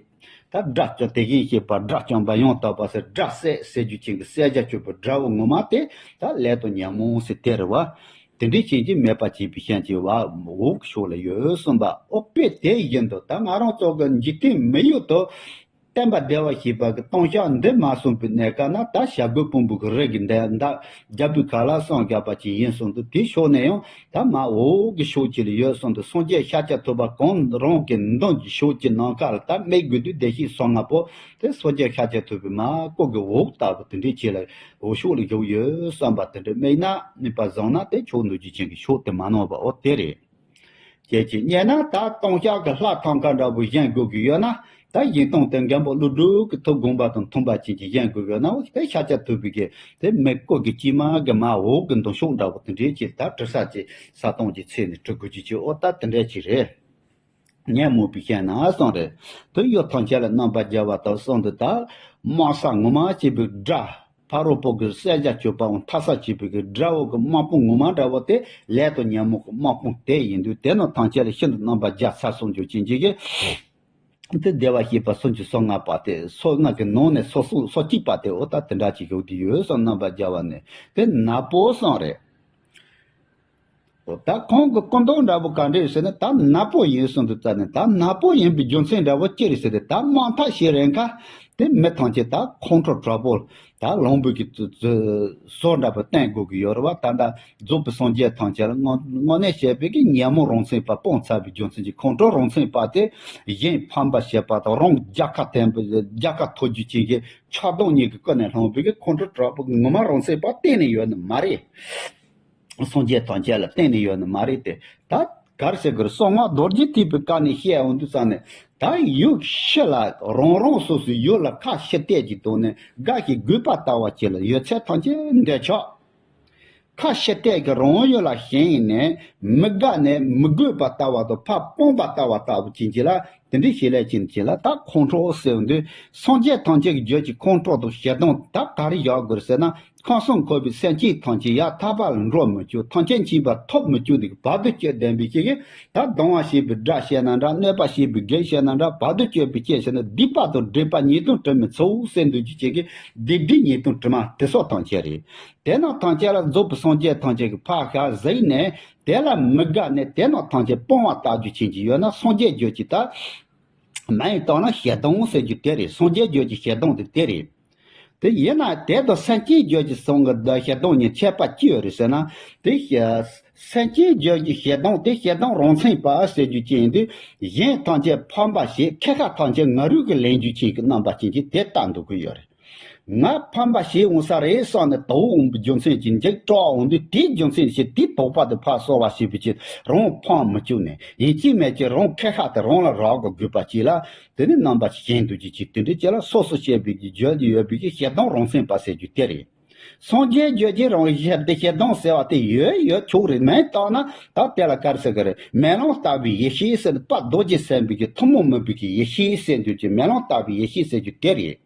ད་དགྲ་བཅོམ་དེ་བཞིན་གཤེགས་པ་དགྲ་བཅོམ་པ་ཡང་དག་པ་ཟེར་དགྲ་བསད་ཟེར་རྒྱུ་ཅན་གྱི་བསད་བྱ་སྤྱོད་པའི་དགྲ་བོ་ངོ་མ་དེ་ད་ལས་དང་ཉོན་མོངས་ཟེར་དེ་རེད་བ། དེ་འདྲའི་ཅན་གྱིས་མེད་པར་བྱས་པའི་ཞིང་ཅིག་བ་འོག་ཕྱོགས་ལ་ཡོད་གསུངས་པ། ཨོ་དཔེ་དེ་བཞིན་དུ་ད་ང་རང་ཚོ་གི་འཇིག་རྟེན་མི་ཡུལ་དུ་བསྟན་པ་བདེ་བར་གཤེགས་པ་གི་ལྟུང་བཤགས་འདི་མ་གསུངས་པའི་གནས་སྐབས་ན་ད་བྱ་རྒོད་ཕུང་པོ་གི་རི་གི་འདི་འདབས་རྒྱལ་པོའི་ཁ་ལ་སངས་རྒྱས་པ་ཅིག་ཡིན་གསུངས་འདུག་དེའི་ཕྱོགས་ནས་ཡང་ད་མར་འོག་གི་ཕྱོགས་ཅིག་ལ་ཡོད་གསུངས་འདུག་སངས་རྒྱས་ཤཱཀྱ་ཐུབ་པ་གང་རུང་གི་མདུན་གྱི་ཕྱོགས་ཀྱི་ནམ་མཁའ་ལ་ད་མིག་དགོས་དུས་བདེ་གཤེགས་སོ་ལྔ་པོ་དེ་སངས་རྒྱས་ཤཱཀྱ་ཐུབ་པའི་མར་སྐུ་གི་འོག་ལྟ་བུ་དེ་འདྲའི་ཅིག་ལ་འོག་ཕྱོགས་ལ་བཞུགས་ཡོད་བསམ་པ་དེ་འདྲ་དམིགས་ན་དམིགས་པ་བཟང་ན་དེ་ཕྱོགས་འདུ་རྒྱུ་ཅན་གྱི་ཕྱོགས་དེ་མ་ནོར་བ་ཨོ་དེ་རེད། ཁྱེད་ཀྱིས་རྙེད་ན་ད་ལྟུང་བཤགས་ཀྱི་ལྷ་ཐང་ཀ་འདྲ་པོ་བཞེངས་དགོས་ཀྱི་ཡོད་ན། ད་བཞེངས་སྟངས་དེ་མགོན་པོ་ཀླུ་སྒྲུབ་ཀྱི་ཐུགས་དགོངས་པ་དང་མཐུན་པ་ཅན་གྱིས་བཞེངས་དགོས་ཡོད་ན་དེ་ཤཱཀྱ་ཐུབ་པའི་གི་དེ་མི་སྐུ་གི་དཀྱིལ་མ་གི་མར་འོག་གི་མདུན་ཕྱོགས་འདྲ་པོ་དེ་འདྲའི་ཅིག་ད་གྲུ་ས་ཅིག་ས་སྟོང་གི་ཚད་ནས་གྲུ་དགུ་ཅིག་ཅིག་ཨོ་ད་དེ་འདྲ་ཅིག་རེད། ཉོན་མོངས་པའི་ཞིང་ན་གསུངས་རེད། དེ་གཡོ་ཐམས་ཅད་ལ་རྣམ་པར་རྒྱལ་བ་དང་གསུངས་འདུག་ད་དམག་ས་ངོ་མ་སྐྱེས་པའི་དགྲ། ཕ་རོལ་པོ་གི་བསད་བྱ་སྤྱོད་པའང་འཐབ་ས་བྱེད་པའི་གི་དགྲ་བོ་གི་དམག་དཔུང་ངོ་མ་འདྲ་བོ་དེ་ལས་དང་ཉོན་མོངས་ཀྱི་དམག་དཔུང་དེ་ཡིན་དུས་དེ་རྣམས་ཐམས་ཅད་ལ་ཤིན་ཏུ་རྣམ་པར་རྒྱལ་ཚར་སོང་རྒྱུ་ཅན་གྱི་གི་དེ་བདེ་བར་གཤེགས་པ་སུམ་ཅུ་སོ་ལྔ་པ་དེ་སོ་ལྔ་གི་ནང་ནས་སོ་སོ་སོ་གཅིག་པ་དེ་འོ་ད་དེ་འདྲ་ཅིག་ཡོད་དེ་ཡོད་སོང་རྣམ་པར་རྒྱལ་བ་ནས་དེ་ནག་པོ་སོང་རེད། ད་ཁོང་གི་སྐུ་མདོག་འདྲ་པོ་ག་འདྲ་ཡོད་ཟེར་ན་ད་ནག་པོ་ཡིན་གསུངས་འདུག་རྩ་ནས་ད་ནག་པོ་ཡིན་པའི་རྒྱུ་མཚན་འདྲ་པོ་ཅི་རེད་ཟེར་ཏེ་ད་དམག་འཐབ་བྱེད་རན་ཁ་དེ་མི་ཐམས་ཅད་ད་ཁོང་ཁྲོ་དྲག་པོ་ད་ལོང་བུ་གི་བཟོ་འདྲ་པོ་བསྟན་དགོས་ཀྱི་ཡོད་རེད་བ། ད་ལྟ་རྫོགས་པའི་སངས་རྒྱས་ཐམས་ཅད་ལ་དངོས་དངོས་གནས་བཤད་པའི་གི་ཉོན་མོངས་རང་མཚན་པ་སྤངས་ཚར་བའི་རྒྱུ་མཚན་གྱིས་ཁོང་ཁྲོ་རང་མཚན་པ་དེ་གཞན་ཕམ་པར་བྱེད་པ་དང་རང་རྒྱལ་ཁ་འཐེན་པའི་རྒྱལ་ཁ་ཐོབ་རྒྱུ་ཅན་གྱི་ཆགས་སྡང་གཉིས་ཀྱི་ཀུན་ནས་བསླངས་པའི་གི་ཁོང་ཁྲོ་དྲག་པོ་གི་ངོ་མ་རང་མཚན་པ་གཏན་ནས་ཡོད་ནི་མ་རེད། སངས་རྒྱས་ཐམས་ཅད་ལ་བརྟེན་ནས་ཡོད་ནི་མ་རེད་དེ། ད་གར་ཟེར་གི་རེད། གསང་སྔགས་རྡོ་རྗེ་ཐེག་པའི་སྐབས་ནས་བཤད་འོང་དུས་ཙང་ནས་ད་ཡུལ་ཕྱི་ལ་རང་རང་སོ་སོའི་ཡུལ་ལ་ཁ་ཕྱི་བལྟས་ཀྱི་ཐོག་ནས་དགའ་ཞིང་དགོད་པ་ལྟ་བ་བཅས་ལ་ཡོད་ཚད་ཐམས་ཅད་འདོད་ཆགས། ཁ་ཕྱི་བལྟས་ཀྱི་རང་ཡུལ་ལ་ཞེན་ནས་མི་དགའ་ནས་མི་དགོད་པ་ལྟ་བ་དང་ཕར་སྤོང་བ་ལྟ་བ་ལྟ་བུ་ཅན་གྱི་ལ་ དེ་འདྲའི་བྱེད་ལས་ཅན་གྱི་ལ་ད་ཁོང་ཁྲོ་ཟེར་འདུག་སངས་རྒྱས་ཐམས་ཅད་ཀྱི་རྒྱུད་ཀྱི་ཁོང་ཁྲོ་དང་ཞེ་སྡང་ད་ག་རེ་བཞག་དགོས་ཟེར་ན། ཁམས་གསུམ་འཁོར་བའི་སེམས་ཅན་ཐམས་ཅད་ཡར་ཐར་པ་ལ་འགྲོ་མི་བཅུག་ཐམས་ཅད་མཁྱེན་པ་ཐོབ་མི་བཅུག་འདུག་བར་དུ་གཅོད་ལྡན་པའི་ཅིག་གིས་ད་སྡང་བ་བྱེད་པའི་དགྲ་བཤད་ན་འདྲ། གནོད་པ་བྱེད་པའི་དགེ་བཤད་ན་འདྲ། བར་དུ་གཅོད་པའི་སྐྱེ་བྱེད་ན། སྡིག་པ་དང་སྒྲིབ་པ་ཉེས་ལྟུང་དྲི་མའི་ཚོགས་ཟེར་འདུག་ཅིག་ཅིག་གིས་སྡིག་སྒྲིབ་ཉེས་ལྟུང་དྲི་མ་དེ་སོགས་ཐམས་ཅད་རེད། དེ་རྣམས་ཐམས་ཅད་ལ་རྫོགས་པའི་སངས་རྒྱས་ཐམས་ཅད་ཀྱི་ཕར་ཤར་གཟིགས་ནས་དེ་ལ་མི་དགའ་ནས་དེ་རྣམས་ཐམས་ཅད་སྤོང་བ་ལྟ་རྒྱུ་ཅན་གྱི་ཡོད་ན་སངས་རྒྱས་རྒྱུད་ཀྱི་ད། མིང་བཏགས་ན་ཞེ་སྡང་ཟེར་རྒྱུ་དེ་རེད། སངས་རྒྱས་རྒྱུད་ཀྱི་ཞེ་སྡང་དེ་དེ་རེད། དེ་ཡིན་ན་དེ་དང་སེམས་ཅན་རྒྱུད་ཀྱི་སོང་གི་ཞེ་སྡང་གཉིས་ཁྱད་པར་ཅི་ཡོད་རེད་ཟེར་ན། དེ་སེམས་ཅན་རྒྱུད་ཀྱི་ཞེ་སྡང་དེ་ཞེ་སྡང་རང་མཚན་པ་ཟེར་རྒྱུ་ཅན་དེ། གཞན་ཐམས་ཅད་ཕམ་པ་བྱེད། ཁེ་ཁ་ཐམས་ཅད་ང་རུ་གི་ལེན་རྒྱུ་ཅན་གྱི་རྣམ་པ་ཅན་གྱི་དེ་ལྟ་འདུག་གི་ཡོད་རེད། ང་ཕམ་པ་བྱེད་འོང་ས་རེད་བསམ་ནས་དོགས་འོང་པའི་རྒྱུ་མཚན་གྱིས་འཇིགས་སྐྲག་འོང་དུས་དེའི་རྒྱུ་མཚན་གྱིས་དེའི་དོགས་པ་དེ་ཕར་གསོ་བ་བྱེད་པའི་ཕྱིར་རང་ཕམ་མི་བཅུག་ནས་ཡིན་གཅིག་མིན་གཅིག་རང་ཁེ་ཁ་དེ་རང་ལ་རག་གི་དགོས་པ་ཅིག་ལ། དེ་ནི་རྣམ་པ་གཞན་དུ་ཅིག་ཅིག་དེ་འདྲའི་ཅིག་ལ་སོ་སོ་སྐྱེ་བོའི་རྒྱུད་དུ་ཡོད་པའི་ཞེ་སྡང་རང་མཚན་པ་ཟེར་རྒྱུ་དེ་རེད། སངས་རྒྱས་རྒྱུད་ཀྱི་རང་ཞེ་སྡང་ཞེ་སྡང་ཟེར་བ་དེ་ཡོད་ཡོད་ཆོག་རེད། མིང་བཏགས་ན་ད་དེ་ལ་ག་རེ་ཟེར་གི་རེད། མེ་ལོང་ལྟ་བུའི་ཡེ་ཤེས་ཟེར་ནས་དཔལ་རྡོ་རྗེ་སེམས་དཔའི་གི་ཐུན་མོང་མིན་པའི་གི་ཡེ་ཤེས་ཟེར་རྒྱུ་ཅིག་མེ་ལོང་ལྟ་བུའི་ཡེ་ཤེས་ཟེར་རྒྱུ་དེ་རེད།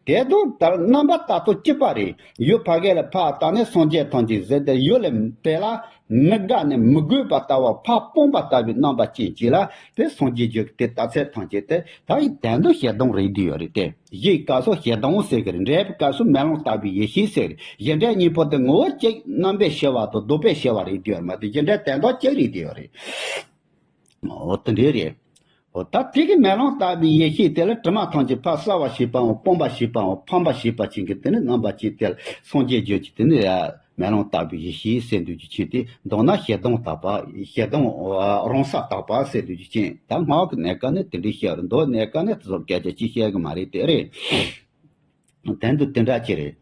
དེ་དུ་ལྟར་རྣམ་པ་ལྟ་སྟངས་གཅིག་པ་རེད། ཡུལ་ཕ་གི་ལ་ཕར་བལྟས་ནས་སངས་རྒྱས་ཐམས་ཅད་ཟེར་ཏེ་ཡུལ་ལས་དེ་ལ་མི་དགའ་ནས་མི་དགོས་པ་ལྟ་བུ་ཕར་སྤོང་པ་ལྟ་བུའི་རྣམ་པ་ཅན་གྱི་ལ་དེ་སངས་རྒྱས་རྒྱུད་ཀྱི་དེ་ལྟ་ཚད་ཐམས་ཅད་དེ་ད་ཡི་དོན་དུ་ཞེ་སྡང་རེད་འདི་ཡོད་རེད་དེ། གཞིའི་སྐབས་སུ་ཞེ་སྡང་ཟེར་གི་རེད། འབྲས་བུའི་སྐབས་སུ་མེ་ལོང་ལྟ་བུའི་ཡེ་ཤེས་ཟེར་གི་རེད། གཞི་འབྲས་གཉིས་པོ་དེ་ངོ་བོ་གཅིག་རྣམ་པས་ཕྱེ་བ་དང་ལྡོག་པས་ཕྱེ་བ་རེད་འདི་ཡོད་མ་དེ་གཞི་འབྲས་དོན་དག་གཅིག་རེད་འདི་ཡོད་རེད། འོ་དེ་འདྲའི་རེད། འོ་ད་དེ་གི་མེ་ལོང་ལྟ་བུའི་ཡེ་ཤེས་དེ་ལ་དྲི་མ་ཐམས་ཅད་ཕར་བསལ་བ་བྱེད་པའམ་སྤོང་བ་བྱེད་པའམ་ཕམ་པ་བྱེད་པ་ཅན་གྱི་དེ་ནི་རྣམ་པ་ཅན་དེ་ལ་སངས་རྒྱས་རྒྱུད་ཀྱི་དེ་ནི་མེ་ལོང་ལྟ་བུའི་ཡེ་ཤེས་ཟེར་འདུག་རྒྱུ་ཅན་དེ་མདོར་ན་ཞེ་སྡང་དག་པ་ཞེ་སྡང་རང་ས་དག་པ་ཟེར་འདུག་རྒྱུ་ཅན་ད་སྔགས་ཀྱི་གནས་སྐབས་ནས་དེ་འདྲའི་བཤད་རུང་མདོ་གནས་སྐབས་ནས་དེ་ཚོ་སྐད་ཆ་ཅིག་བཤད་གི་མ་རེད་དེ་རེད། དོན་དུ་དེ་འདྲ་ཅིག་རེད།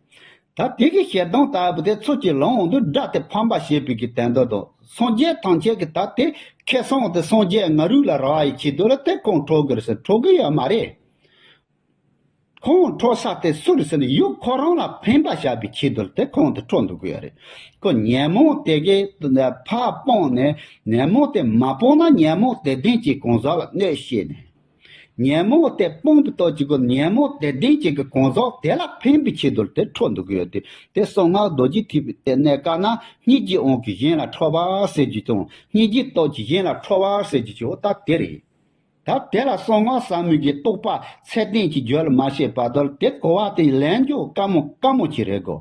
ད་དེ་གི་ཞེ་སྡང་ལྟ་བུ་དེ་ཚུར་གྱིས་ལོང་འོང་དུས་དགྲ་དེ་ཕམ་པ་བྱེད་པའི་གི་དོན་དག་དང་སངས་རྒྱས་ཐམས་ཅད་ཀྱི་ད་དེ་ཁེ་བཟང་དེ་སངས་རྒྱས་ང་རུ་ལ་རག་ཡི་ཆེད་དུ་ལ་དེ་ཁོང་ཁྲོ་གི་རེད་ཟེར་ཁྲོ་གི་ཡོད་མ་རེད། ཁོང་ཁྲོ་ས་དེ་སུ་རེད་ཟེར་ན་ཡུལ་ཁོ་རང་ལ་ཕན་པ་བྱ་བའི་ཆེད་དུ་ལ་དེ་ཁོང་དེ་ཁྲོ་འདུག་གི་ཡོད་རེད། ཁོ་ཉོན་མོངས་དེ་གི་ཕར་སྤངས་ནས་ཉོན་མོངས་དེ་མ་སྤངས་ན་ཉོན་མོངས་དེ་ལྡན་གྱི་གང་ཟག་ལ་གནོད་བྱས་ནས། ཉོན་མོངས་དེ་སྤངས་པའི་སྟོབས་ཀྱིས་ཁོ་ཉོན་མོངས་དེ་ལྡན་གྱི་གང་ཟག་དེ་ལ་ཕན་པའི་ཆེད་དུ་དེ་ཁྲོ་འདུག་གི་ཡོད་དེ། དེ་གསང་སྔགས་རྡོ་རྗེ་ཐེག་པའི་དེ་གནས་སྐབས་ན་སྙིང་རྗེའི་དབང་གིས་གཞན་ལ་ཁྲོ་བ་ཟེར་རྒྱུ་དང་སྙིང་རྗེའི་སྟོབས་ཀྱིས་གཞན་ལ་ཁྲོ་བ་ཟེར་རྒྱུ་ཅིག་འོ་ད་དེ་རེད། ད་དེ་ལ་གསང་སྔགས་ཟབ་མོའི་གི་རྟོགས་པ་ཚད་ལྡན་གྱི་རྒྱུད་ལ་མ་སྐྱེས་བར་དུ་དེ་གོ་བ་དེ་ལེན་རྒྱུ་དཀའ་མོ་དཀའ་མོ་ཅིག་རེད་གོ།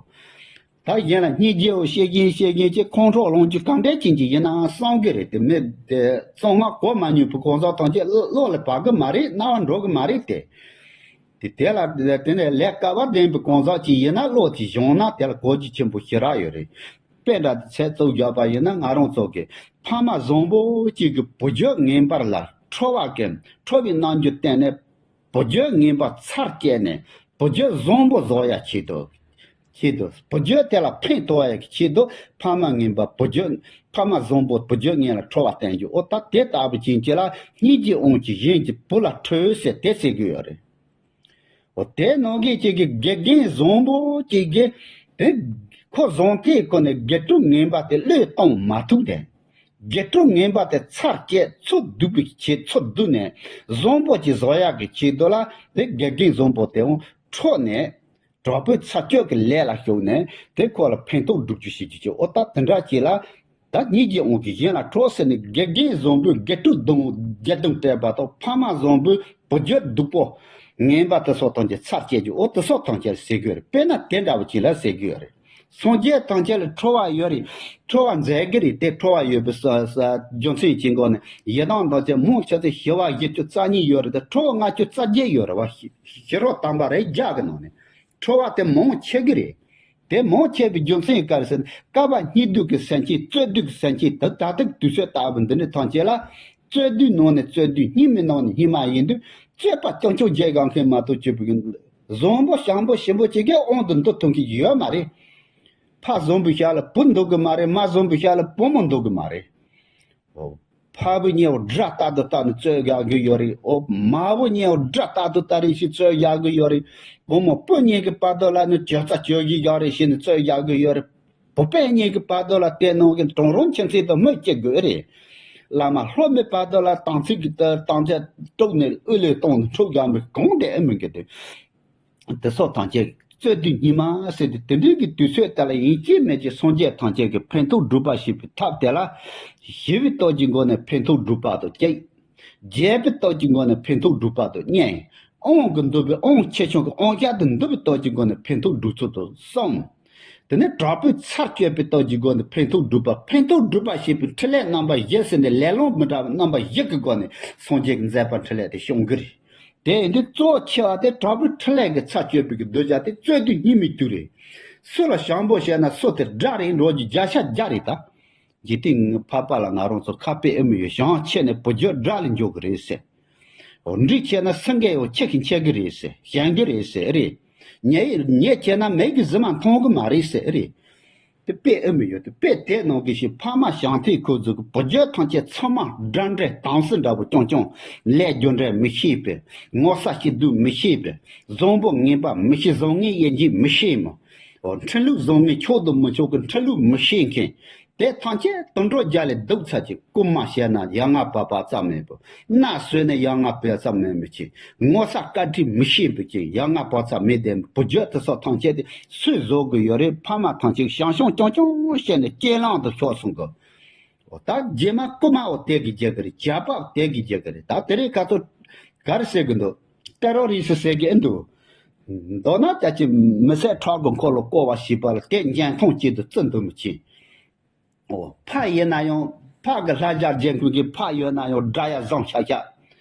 ད་གཞན་ལ་སྙིང་རྗེའོ་བཤད་ཀྱིན་བཤད་ཀྱིན་ཅིག་ཁོང་ཁྲོ་ལངས་རྒྱུ་གང་འདྲ་ཅན་ཅིག་ཡིན་ནའང་བསམ་གི་རེད་དེ་མི་དེ་གསང་སྔགས་གོ་མ་མྱོང་བའི་གང་ཟག་ཐམས་ཅད་བློ་ལ་བབས་གི་མ་རེད། རྣ་བར་འགྲོ་གི་མ་རེད་དེ། དེ་དེ་ལ་དེ་ནས་ལས་སྐལ་བ་ལྡན་པའི་གང་ཟག་ཅིག་ཡིན་ན་བློ་དེ་བྱུང་ན་དེ་ལ་གོ་རྒྱུ་ཆེན་པོ་ཞེ་དྲག་ཡོད་རེད། དཔེ་འདྲ་དེ་ཚད་བཙུགས་བཞག་པ་ཡིན་ན་ང་རང་ཚོ་གི་ཕ་མ་བཟང་པོ་གཅིག་གི་བུ་རྒྱུད་ངན་པར་ལ་ཁྲོ་བ་ཀུན་ཁྲོ་བའི་རྣམ་འགྱུར་བསྟན་ནས། བུ་རྒྱུད་ངན་པ་ཚར་བཅད་ནས་བུ་རྒྱུད་བཟང་པོ་བཟོ་ཡ་ཆེད་དུ། ཆེད་དུ་བུ་རྒྱུད་དེ་ལ་ཕན་ཐོགས་ཡ་གི་ཆེད་དུ་ཕ་མ་ངན་པ་བུ་རྒྱུད་ཕ་མ་བཟང་པོ་བུ་རྒྱུད་ངན་ལ་ཁྲོ་བ་བསྟན་རྒྱུ་འོ་ད་དེ་ལྟ་བུ་ཅན་གྱི་ལ་སྙིང་རྗེའི་དབང་གིས་གཞན་གྱི་བུ་ལ་ཁྲོས་ཟེར་དེ་ཟེར་གི་ཡོད་རེད། འོ་དེ་ནང་གི་གཅིག་གི་དགེ་རྒན་བཟང་པོ་གཅིག་གིས་དེ་ཁོ་བཟང་ཐལ་ཁོ་ནས་དགེ་ཕྲུག་ངན་པ་དེ་བློས་གཏོང་མ་ཐུབ་དེ། དགེ་ཕྲུག་ངན་པ་དེ་ཚར་བཅད་ཚུར་བསྡུ་བའི་ཆེད་ཚུར་བསྡུ་ནས་བཟང་པོ་ཅིག་བཟོ་ཡག་གི་ཆེད་དུ་ལ་དེ་དགེ་རྒན་བཟང་པོ་དེའང་ཁྲོ་ནས་དྲག་པོའི་ཚར་གཅོད་ཀྱི་ལས་ལ་ཞུགས་ནས་དེ་ཁོ་ལ་ཕན་ཐོགས་སྒྲུབ་རྒྱུ་བྱེད་རྒྱུ་ཅིག་འོ་ད་དེ་འདྲ་ཅིག་ལ་ད་སྙིང་རྗེའི་དབང་གིས་གཞན་ལ་ཁྲོ་ཟེར་ནས་དགེ་རྒན་བཟང་པོས་དགེ་ཕྲུག་གདུང་དགེ་གདུང་སྤྲད་པ་དང་ཕ་མ་བཟང་པོས་བུ་རྒྱུད་སྡུག་པོ་ངན་པ་དེ་སོགས་ཐམས་ཅད་ཚར་བཅད་རྒྱུ་འོ་དེ་སོགས་ཐམས་ཅད་ཟེར་གི་ཡོད་རེད། དཔེར་ན་དེ་འདྲ་བོ་ཅིག་ལ་ཟེར་གི་ཡོད་རེད། སངས་རྒྱས་ཐམས་ཅད་ལ་ཁྲོ་བ་ཡོད་རེད། ཁྲོ་བ་མཛད་གི་རེད། དེ་ཁྲོ་བ་ཡོད་པའི་ས་ས་རྒྱུ་མཚན་གྱི་སྒོ་ནས་ཡི་དམ་དང་བཅས་མང་ཆེ་ཚོས་ཞི་བ་བཞི་བཅུ་རྩ་གཉིས་ཡོད་རེད་དེ་ཁྲོ་བ་ལྔ་བཅུ་རྩ་བརྒྱད་ཡོད་རེད་བ། ཤེས་རབ་དམ་པ་རེ་བརྒྱ་གི་ནང་ནས་ཁྲོ་བ་དེ་མང་ཆེ་གི་རེད། དེ་མང་ཆེ་བའི་རྒྱུ་མཚན་ག་རེ་ཟེར་ན་བསྐལ་པ་སྙིགས་དུས་ཀྱི་སེམས་ཅན་རྩོད་དུས་ཀྱི་སེམས་ཅན་དེ་ད་ལྟ་གི་དུས་ཚོད་ལྟ་བུ་འདི་འདྲ་ཐམས་ཅད་ལ་རྩོད་དུས་ནང་ནས་རྩོད་དུས་སྙིགས་མའི་ནང་ནས་སྙིགས་མ་ཡིན་དུས་རྩོད་པ་རྐྱང་ཕྱོགས་བརྒྱད་གང་མཁན་མ་གཏོགས་གཅིག་པུ་གི་བཟང་པོ་ཞན་པོ་ཞིམ་པོ་གཅིག་གི་དབང་དུ་འདུ་ཐུབ་མཁན་ཡོད་མ་རེད། ཕ་བཟང་པོའི་ཞབས་ལ་བུ་འདུག་གི་མ་རེད། མ་བཟང་པོའི་ཞབས་ལ་བུ་མོ་འདུག་གི་མ་རེད། འོ། ཕ་བུ་གཉིས་པོ་དགྲ་ལྟ་དུ་ལྟ་ནས་རྩོད་རྒྱག་གི་ཡོད་རེད། འོ། མ་བུ་གཉིས་པོ་དགྲ་ལྟ་དུ་ལྟ་རེད་ཞེས་རྩོད་རྒྱག་གི་ཡོད་རེད། བུ་མོ་སྤུན་གཉིས་ཀྱི་བར་དུ་ལ་ནི་གྱོད་རྩ་གྱོད་གཞི་རྒྱག་རེད་ཞེས་ནས་རྩོད་རྒྱག་གི་ཡོད་རེད། བུ་སྤུན་གཉིས་ཀྱི་བར་དུ་ལ་དེ་ནང་གི་གྲོང་རོང་ཁྱིམ་མཚེས་དང་མི་གཅིག་དགོས་རེད། བླ་མ་ལྷོ་མི་བར་དུ་ལ་དམ་ཚིག་གི་དམ་བཅའ་དཀྲུགས་ནས་དབུ་ལས་གཏོང་ནས་འཁྲུག་རྒྱག་མི་གང་དེ་ཨེ་མི་འགི་དེ། དེ་སོགས་ཐམས་ཅད་རྩོད་དུས་སྙིགས་མ་ཟེར་ཏེ། དེ་འདྲའི་གི་དུས་ཚོད་དེ་ལ་ཡིན་གཅིག་མིན་གཅིག་སངས་རྒྱས་ཐམས་ཅད་ཀྱི་ཕན་ཐོགས་སྒྲུབ་པ་ཞེས་པའི་ཐབས་དེ་ལ། ཞི་བའི་སྟོབས་ཀྱི་སྒོ་ནས་ཕན་ཐོགས་སྒྲུབ་པ་དང་གཅིག། རྒྱས་པའི་སྟོབས་ཀྱི་སྒོ་ནས་ཕན་ཐོགས་སྒྲུབ་པ་དང་གཉིས། དབང་གི་འདུ་བའི་དབང་ཆེ་ཆུང་གི་དབང་ཆ་དང་འདུ་བའི་སྟོབས་ཀྱི་སྒོ་ནས་ཕན་ཐོགས་སྒྲུབ་ཚུལ་དང་གསུམ། དེ་ནས་དྲག་པོའི་ཚར་གཅོད་པའི་སྟོབས་ཀྱི་སྒོ་ནས་ཕན་ཐོགས་སྒྲུབ་པ། ཕན་ཐོགས་སྒྲུབ་པ་ཞེས་པའི་འཕྲིན་ལས་རྣམ་པ་བཞི་ཟེར་ནས་ལེ་ལོ་མི་འདྲ་བའི་རྣམ་པ་བཞི་གི་སྒོ་ནས་སངས་རྒྱས་ཀྱི་མཛད་པ་འཕྲིན་ལས་དེ་སྐྱོང་གི་རེད། དེ་ཡིན་དུས་གཙོ་ཆེ་བ་དེ་དྲག་པོའི་འཕྲིན་ལས་ཀྱི་ཚར་གཅོད་པའི་གི་གདུལ་བྱ་དེ་རྩོད་དུས་སྙིགས་མའི་དུས་རེད། སུ་ལ་ཞང་པོ་བཤད་ན་སུ་དེ་དགྲ་རེད་འགྲོ་རྒྱུ་བརྒྱ་ཆ་བརྒྱ་རེད་ད། འཇིག་རྟེན་ངའི་འཕགས་པ་ལ་ང་རང་ཚོ་ཁ་དཔེ་ཨེ་མི་ཡོད། ཞང་ཆེ་ནས་བུ་རྒྱུད་དགྲ་ལ་འཇོག་གི་རེད་ཟེར། འོ་འབྲི་ཆེ་ན་སེང་གེ་ཡང་ཁྱི་གི་འཆད་གི་རེད་ཟེར། ཞན་གི་རེད་ཟེར་རེད། ཉེ་ཉེ་ཆེ་ན་མེད་གི་གཟི་མ་མཐོང་གི་མ་རེད་ཟེར་རེད། དེ་དཔེ་ཨེ་མི་ཡོད་དེ། དཔེ་དེ་ནང་གི་ཞིག་ཕ་མ་ཞང་ཐེ་ཁོ་ཚོ་གི་བུ་རྒྱུད་ཐམས་ཅད་ཚང་མ་དགྲ་འདྲེ་དམ་སྲི་འདྲ་བོ་རྐྱང་རྐྱང་། ལས་རྒྱུ་འབྲས་མི་ཤེས་པའི། ངོ་ཚ་སྐྱིད་སྡུག་མི་ཤེས་པའི། བཟང་པོ་ངན་པ་མི་ཤེས། བཟང་ངན་དབྱེ་འབྱེད་མི་ཤེས་མོ། འོ་འཕྲིན་ལུགས་བཟང་ངན་ཕྱོགས་དང་མི་ཕྱོགས་ཀྱི་འཕྲིན་ལུགས་མི་ཤེས་མཁན། དེ་ཐམས་ཅད་དུད་འགྲོ་རྒྱ་ལས་སྡུག་ཚར་གྱི། རྐུན་མ་བྱས་ན་ཡ་ང་བ་བ་ཙམ་མེད་པོ། མནའ་ཟོས་ན་ཡ་ང་བ་ཙམ་མེད་མི་ཆེ། ངོ་ཚ་བཀའ་དྲིན་མི་ཤེས་པོ་ཅིག། ཡ་ང་བ་ཙམ་མེད་དེ། བུ་རྒྱུད་དེ་སོགས་ཐམས་ཅད་དེ་སུས་བཟོ་དགོས་ཡོད་རེད། ཕ་མ་ཐམས་ཅད་ཞང་ཞུང་རྐྱང་རྐྱང་བྱས་ནས་གཅེས་ལང་དུ་ཤོར་སོང་གི། འོ་ད་རྗེས་མ་རྐུན་མ་འོ་དེ་གི་རྒྱག་གི་རེད། ཇག་པ་དེ་གི་རྒྱག་གི་རེད། ད་དེ་རིང་ཁ་ཚོ་ག་རེ་ཟེར་གི་འདུག་ཏེ་རོ་རི་སི་ཟེར་གི་ཨེ་འདུག་མདོར་ན་ད་ཅི་མི་བསད་ཁྲག་གི་འཁོར་ལོ་བསྐོར་བ་ཞེས་པ་ལ་དེ་འཇོན་ཐང་ཅིག་ཏུ་བརྩི་འདུག་མི་ཆེ། འོ་ཕ་ཡིན་ན་ཡང་ཕ་གི་ལྷ་ཞྭ་རྒྱན་ཁུལ་གྱི་ཕ་ཡོད་ན་ཡང་དགྲ་ཡ་བཟང་ཤ་ཤ།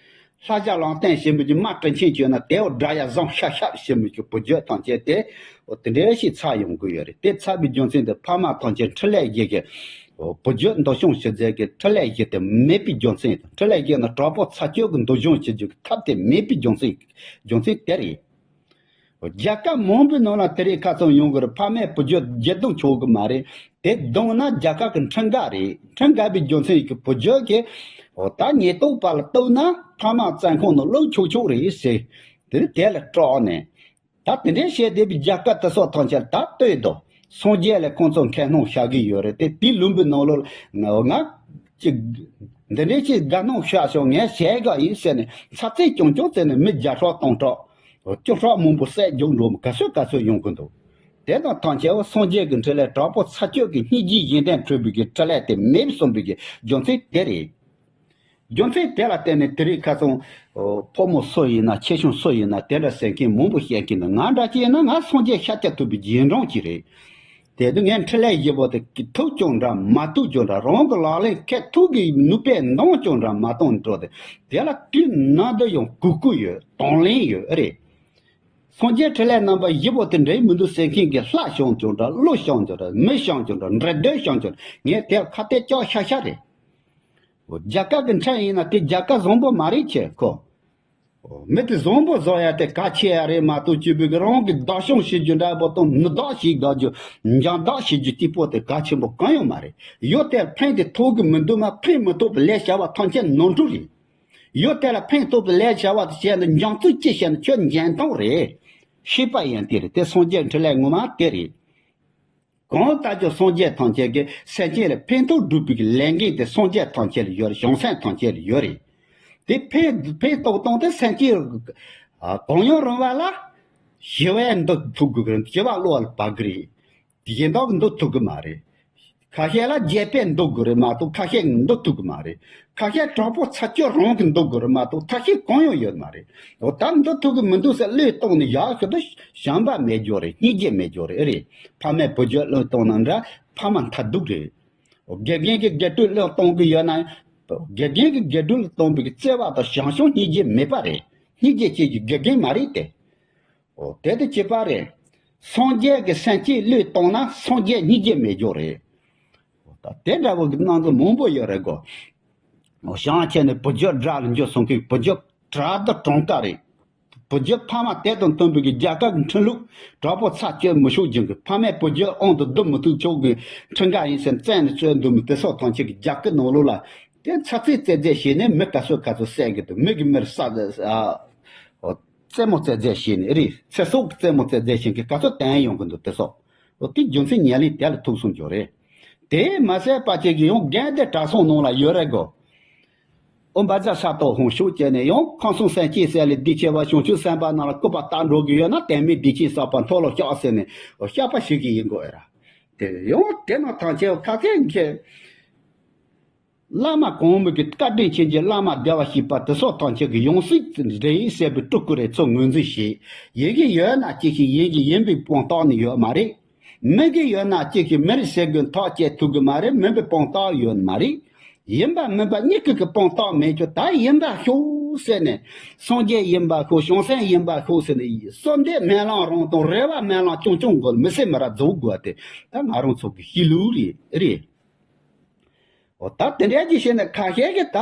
ལྷ་ཞྭ་ལང་སྟེང་ཞིག་མི་གྱི་མ་དྲིན་ཆེན་བྱོས་ན་དེའོ་དགྲ་ཡ་བཟང་ཤ་ཤ་ཞིག་མི་གྱི་བུ་རྒྱུད་ཐམས་ཅད་དེ། འོ་དེ་འདྲའི་ཞིག་ཚར་ཡོང་གི་ཡོད་རེད། དེ་ཚར་བའི་རྒྱུ་མཚན་དེ་ཕ་མ་ཐམས་ཅད་འཕྲིན་ལས་བཞི་གི། འོ་བུ་རྒྱུད་འདུལ་སྐྱོང་བྱེད་མཛད་ཀྱི་འཕྲིན་ལས་བཞི་དེ་མེད་པའི་རྒྱུ་མཚན་དང་། འཕྲིན་ལས་བཞི་ནི་དྲག་པོ་ཚར་གཅོད་ཀྱི་འདུལ་སྐྱོང་བྱེད་རྒྱུ་གི་ཐབས་དེ་མེད་པའི་རྒྱུ་མཚན། རྒྱུ་མཚན་དེ་རེད། རྒྱལ་ཁབ་མང་པོའི་ནང་ལ་དེ་རིང་ཁ་སང་ཡོང་གི་རེད། ཕ་མས་བུ་རྒྱུད་བརྒྱུད་གཏོང་ཆོག་གི་མ་རེད། དེ་གཏོང་ན་རྒྱལ་ཁབ་ཀྱི་འཕྲུལ་འགག་རེད། འཕྲུལ་འགག་པའི་རྒྱུ་མཚན་ཡིན་གྱི་བུ་རྒྱུད་ཀྱིས། འོ་ད་ཉེན་རྟོག་པ་ལ་གཏུག་ན་ཕ་མ་བཙོན་ཁང་ནང་བླུག་ཆོག་ཆོག་རེད་ཟེར། དེ་རིང་དེ་ལ་སྐྲག་ནས། ད་དེ་འདྲའི་བཤད་བསྡད་པའི་རྒྱལ་ཁབ་དེ་སོགས་ཐམས་ཅད་ད་ལྟོས་དོ། སངས་རྒྱས་ལ་ཁོང་ཚོ་ཁས་སྣང་བྱ་གི་ཡོད་རེད་དེ། དེའི་ལུང་པའི་ནང་ལོགས་ང་ཅིག་འདི་འདྲའི་ཅིག་དགའ་སྣང་བྱ་ཞོག་ངས་བྱས་ག་ཡིན་ཟེར་ནས་ཚ་ཚིག་ཅུང་ཅུང་བཙལ་ནས་མི་བརྒྱ་ཕྲག་སྟོང་ཕྲག་བཅུ་ཕྲག་མང་པོ་བསད་རྒྱུག་འགྲོ་མི་ག་ཚོད་ག་ཚོད་ཡོང་གི་འདུག་དེ་དང་ཐམས་ཅད་སངས་རྒྱས་ཀྱི་འཕྲིན་ལས་དྲག་པོ་ཚར་གཅོད་ཀྱི་སྙིང་རྗེའི་བཞེད་དོན་འཁྲུལ་པའི་གི་འཕྲིན་ལས་དེ་མེད་གསུངས་པའི་གི་རྒྱུ་མཚན་དེ་རེད། རྒྱུ་མཚན་དེ་ལ་བརྟེན་ནས་དེ་རིང་ཁ་སང་ཕོ་མོ་སུ་ཡིན་ན་ཆེ་ཆུང་སུ་ཡིན་ན་དེ་འདྲ་ཟེར་མཁན་མང་པོ་བཤད་མཁན་འདུག་ང་འདྲ་ཅིག་ཡིན་ན་ང་སངས་རྒྱས་ཤཱཀྱ་ཐུབ་པའི་རྗེས་འབྲང་ཅིག་རེད། དེ་དུས་ངས་འཕྲིན་ལས་བཞི་པོ་དེ་ཐུབ་ཀྱང་འདྲ་མ་ཐུབ་ཀྱང་འདྲ་རང་གི་ལག་ལེན་ཁེ་ཐུག་གི་ནུས་པས་འདང་ཀྱང་འདྲ་མ་བཏང་འགྲོ་དེ། དེ་ལ་དུས་ནམ་དུ་ཡང་གུས་བཀུར་ཡོད། དང་ལེན་ཡོད་ཨེ་རེད། སངས་རྒྱས་འཕྲིན་ལས་རྣམ་པ་བཞི་པོ་དེ་འདྲའི་མི་འདུག་ཟེར་མཁན་གྱི་ལྷ་བྱང་ཀྱང་འདྲ་ཀླུ་བྱང་ཀྱང་འདྲ་མི་བྱང་ཀྱང་འདྲ་འདྲེ་སྡེ་བྱང་ཀྱང་འདྲ་ངས་དེར་ཁ་གཏད་བཅག་ཤ་ཤ་རེད། རྒྱལ་ཁབ་ཀྱི་འཕྲིན་ཡིན་ན་དེ་རྒྱལ་ཁབ་བཟང་པོ་མ་རེད་ཁྱེད་ཁོ། མི་དེ་བཟང་པོ་བཟོ་ཡ་དེ་གལ་ཆེ་ཡ་རེད་མ་གཏོགས་སྤྱི་པའི་གི་རང་གི་བདག་སྐྱོང་བྱེད་རྒྱུ་འདྲ་པོ་དང་མི་བདག་བྱེད་དགའ་རྒྱུ། འཇང་བདག་བྱེད་རྒྱུ་གཅིག་པོ་དེ་གལ་ཆེན་པོ་གང་ཡང་མ་རེད། ཡོད་དེ་ཕན་དེ་ཐོགས་གི་མི་འདུག་མ་ཕན་མི་ཐོགས་པའི་ལས་བྱ་བ་ཐམས་ཅད་ནོར་འཁྲུལ་རེད། ཡོད་དེ་ལ་ཕན་ཐོགས་པའི་ལས་བྱ་བ་དེ་བྱས་ན་འཇང་ཚུལ་ཅི་བྱས་ན་ཁྱོད་འཇོན་ཐང་རེད། ཤེས་པ་ཡང་དེ་རེད། དེ་སངས་རྒྱས་འཕྲིན་ལས་ངོ་མ་དེ་རེད། གང་ལྟར་ཀྱང་སངས་རྒྱས་ཐམས་ཅད་ཀྱིས་སེམས་ཅན་ལ་ཕན་ཐོགས་སྒྲུབ་པའི་ལས་འགན་དེ་སངས་རྒྱས་ཐམས་ཅད་ལ་ཡོད་རེད། བྱང་སེམས་ཐམས་ཅད་ལ་ཡོད་རེད། དེ་ཕན་ཕན་ཐོགས་གཏོང་དེ་སེམས་ཅན་གང་ཡང་རུང་བ་ལ་ཞི་བའི་འདུག་ཐུབ་དགོས་ཀྱི་རེད། ཞི་བ་བློ་ལ་བབ་ཀྱི་རེད། གཞན་དག་གི་འདུག་ཐུབ་ཀྱི་མ་རེད། ཁ་ཤས་ལ་རྒྱལ་པོས་འདུག་དགོས་རེད་མ་གཏོགས་ཁ་ཤས་འདུག་ཐུབ་ཀྱི་མ་རེད། ཁ་ཤས་དྲག་པོ་ཚ་སྐྱོ་རང་གི་འདུག་དགོས་རེད་མ་གཏོགས་ཐབས་ཤེས་གང་ཡང་ཡོད་མ་རེད། འོ་ད་འདུག་ཐུབ་ཀྱི་མི་འདུག་ཟེར་བློས་གཏོང་ནས་ཡག་ཤོས་དེ་བྱམས་པ་མེད་རྒྱུ་རེད། སྙིང་རྗེ་མེད་རྒྱུ་རེད། ཨེ་རེད། ཕ་མས་བུ་རྒྱུད་བློས་གཏོང་ན་འདྲ་ཕ་མ་མཐའ་སྡུག་རེད། དགེ་རྒན་གྱིས་དགེ་ཕྲུག་བློས་གཏོང་གི་ཡོད་ན། དགེ་རྒན་གྱིས་དགེ་ཕྲུག་ལ་གཏོང་པའི་བརྩེ་བ་དང་བྱམས་སྐྱོང་སྙིང་རྗེ་མེད་པ་རེད། སྙིང་རྗེ་ཅན་གྱི་དགེ་རྒན་མ་རེད་དེ། འོ་དེ་དེ་གཅིག་པ་རེད། སངས་རྒྱས་ཀྱི་སེམས་ཅན་བློས་གཏོང་ན་སངས་རྒྱས་སྙིང་རྗེ་མེད་རྒྱུ་རེད། འོ་ད་དེ་འདྲ་བོ་གི་སྣང་ཚུལ་མང་པོ་ཡོད་རེད་གོ། འོ་བྱང་ཆེ་ནས་བུ་རྒྱུད་དགྲ་ལ་འཇོག་སོང་གི་བུ་རྒྱུད་དགྲ་དང་གྲོང་རྡལ་རེད། བུ་རྒྱུད་ཕ་མ་དེ་དང་མཐུན་པའི་གི་རྒྱལ་ཁབ་ཀྱི་ཁྲིམས་ལུགས་དྲག་པོ་ཚར་གཅོད་མི་ཤོག་རྒྱུ་གི་ཕ་མས་བུ་རྒྱུད་དབང་དུ་བསྡུ་མི་ཐུབ་ཆོག་གི་ཁྲིམས་འགལ་ཡིན་ཟེར་བཙན་ནས་བཙོན་འདུག་མི་དེ་སོགས་ཐམས་ཅད་ཀྱི་རྒྱ་སྐད་ནང་ལོགས་ལ་དེ་ཚ་ཚིག་རྩེད་རྩེད་བྱས་ནས་མི་ག་ཚོད་ག་ཚོད་བསད་གི་འདུག་མི་གི་མིར་ས་ཨ། རྩེད་མོ་རྩེད་རྩེད་བྱས་ནས་རེད། ཚེ་སྲོག་གི་རྩེད་མོ་རྩེད་རྩེད་བྱེད་མཁན་ག་ཚོད་བསྟན་ཡོང་གི་འདུག་དེ་སོགས། འོ་དེ་རྒྱུ་མཚན་ཉེར་ལེན་དེ་ལ་ཐུག་སོང་རྒྱུ་རེད། དེ་མ་ཟད་པ་ཅིག་གིས་ཡང་རྒན་དེ་གྲྭ་ཚང་ནང་ལ་ཡོད་རེད་གོ། ཨོ་འབའ་ཛ་ས་ཏོ་ཧོང་ཤུགས་བྱས་ནས་ཡང་ཁམས་གསུམ་སེམས་ཅན་སེལ་ལས་སྡིག་ཆེ་བ་བྱང་ཆུབ་སེམས་དཔའ་རྣམས་ལ་སྐུར་པ་བཏབ་འགྲོ་གི་ཡོད་ན། དེ་མིན་སྡིག་ཅན་བསགས་པ་མཐོལ་ལོ་བཤགས་ཟེར་ནས་བཤགས་པ་ཞུ་གི་ཡིན་དགོས་ར། དེ་ཡང་དེ་ནང་ཐམས་ཅད་ཁ་སྐད་མཁས། བླ་མ་གོང་མ་གི་བཀའ་དྲིན་ཅན་གྱི་བླ་མ་བདེ་བར་གཤེགས་པ་དེ་སོགས་ཐམས་ཅད་ཀྱི་ཡང་སྲིད་འདྲེན་ཡིན་ཟེར་བའི་སྤྲུལ་སྐུ་རེ་ཚོ་ངོས་འཛིན་བྱེད། ཡིན་གྱི་ཡོད་ན་ཅི་ཞིག་ཡིན་གྱི་ཡིན་པའི་དཔང་རྟགས་ནི་ཡོད་མ་རེད། མིན་གྱི་ཡོད་ན་ཅི་ཞིག་མི་རིགས་ཟེར་དགོས་ཐག་བཅད་ཐུབ་གི་མ་རེད། མིན་པའི་དཔང་རྟགས་ཡོད་མ་རེད། ཡིན་པ་མིན་པ་གཉིས་ཀ་གི་དཔང་རྟགས་མེད་ཀྱང་ད་ཡིན་པ་ཤོག་ཟེར་ནས། སངས་རྒྱས་ཡིན་པ་ཤོག་བྱང་སེམས་ཡིན་པ་ཤོག་ཟེར་ནས་གསོལ་འདེབས་སྨོན་ལམ་རང་དང་རེ་བ་སྨོན་ལམ་རྐྱང་རྐྱང་དགོས། མི་སེར་མི་ར་རྫོགས་དགོས་ཏེ། ད་ང་རང་ཚོ་གི་གཤིས་ལུགས་རེད་རེད། འོ་ད་དེ་འདྲ་ཅིག་བྱས་ནས་ཁ་ཤས་ཀྱིས་ད་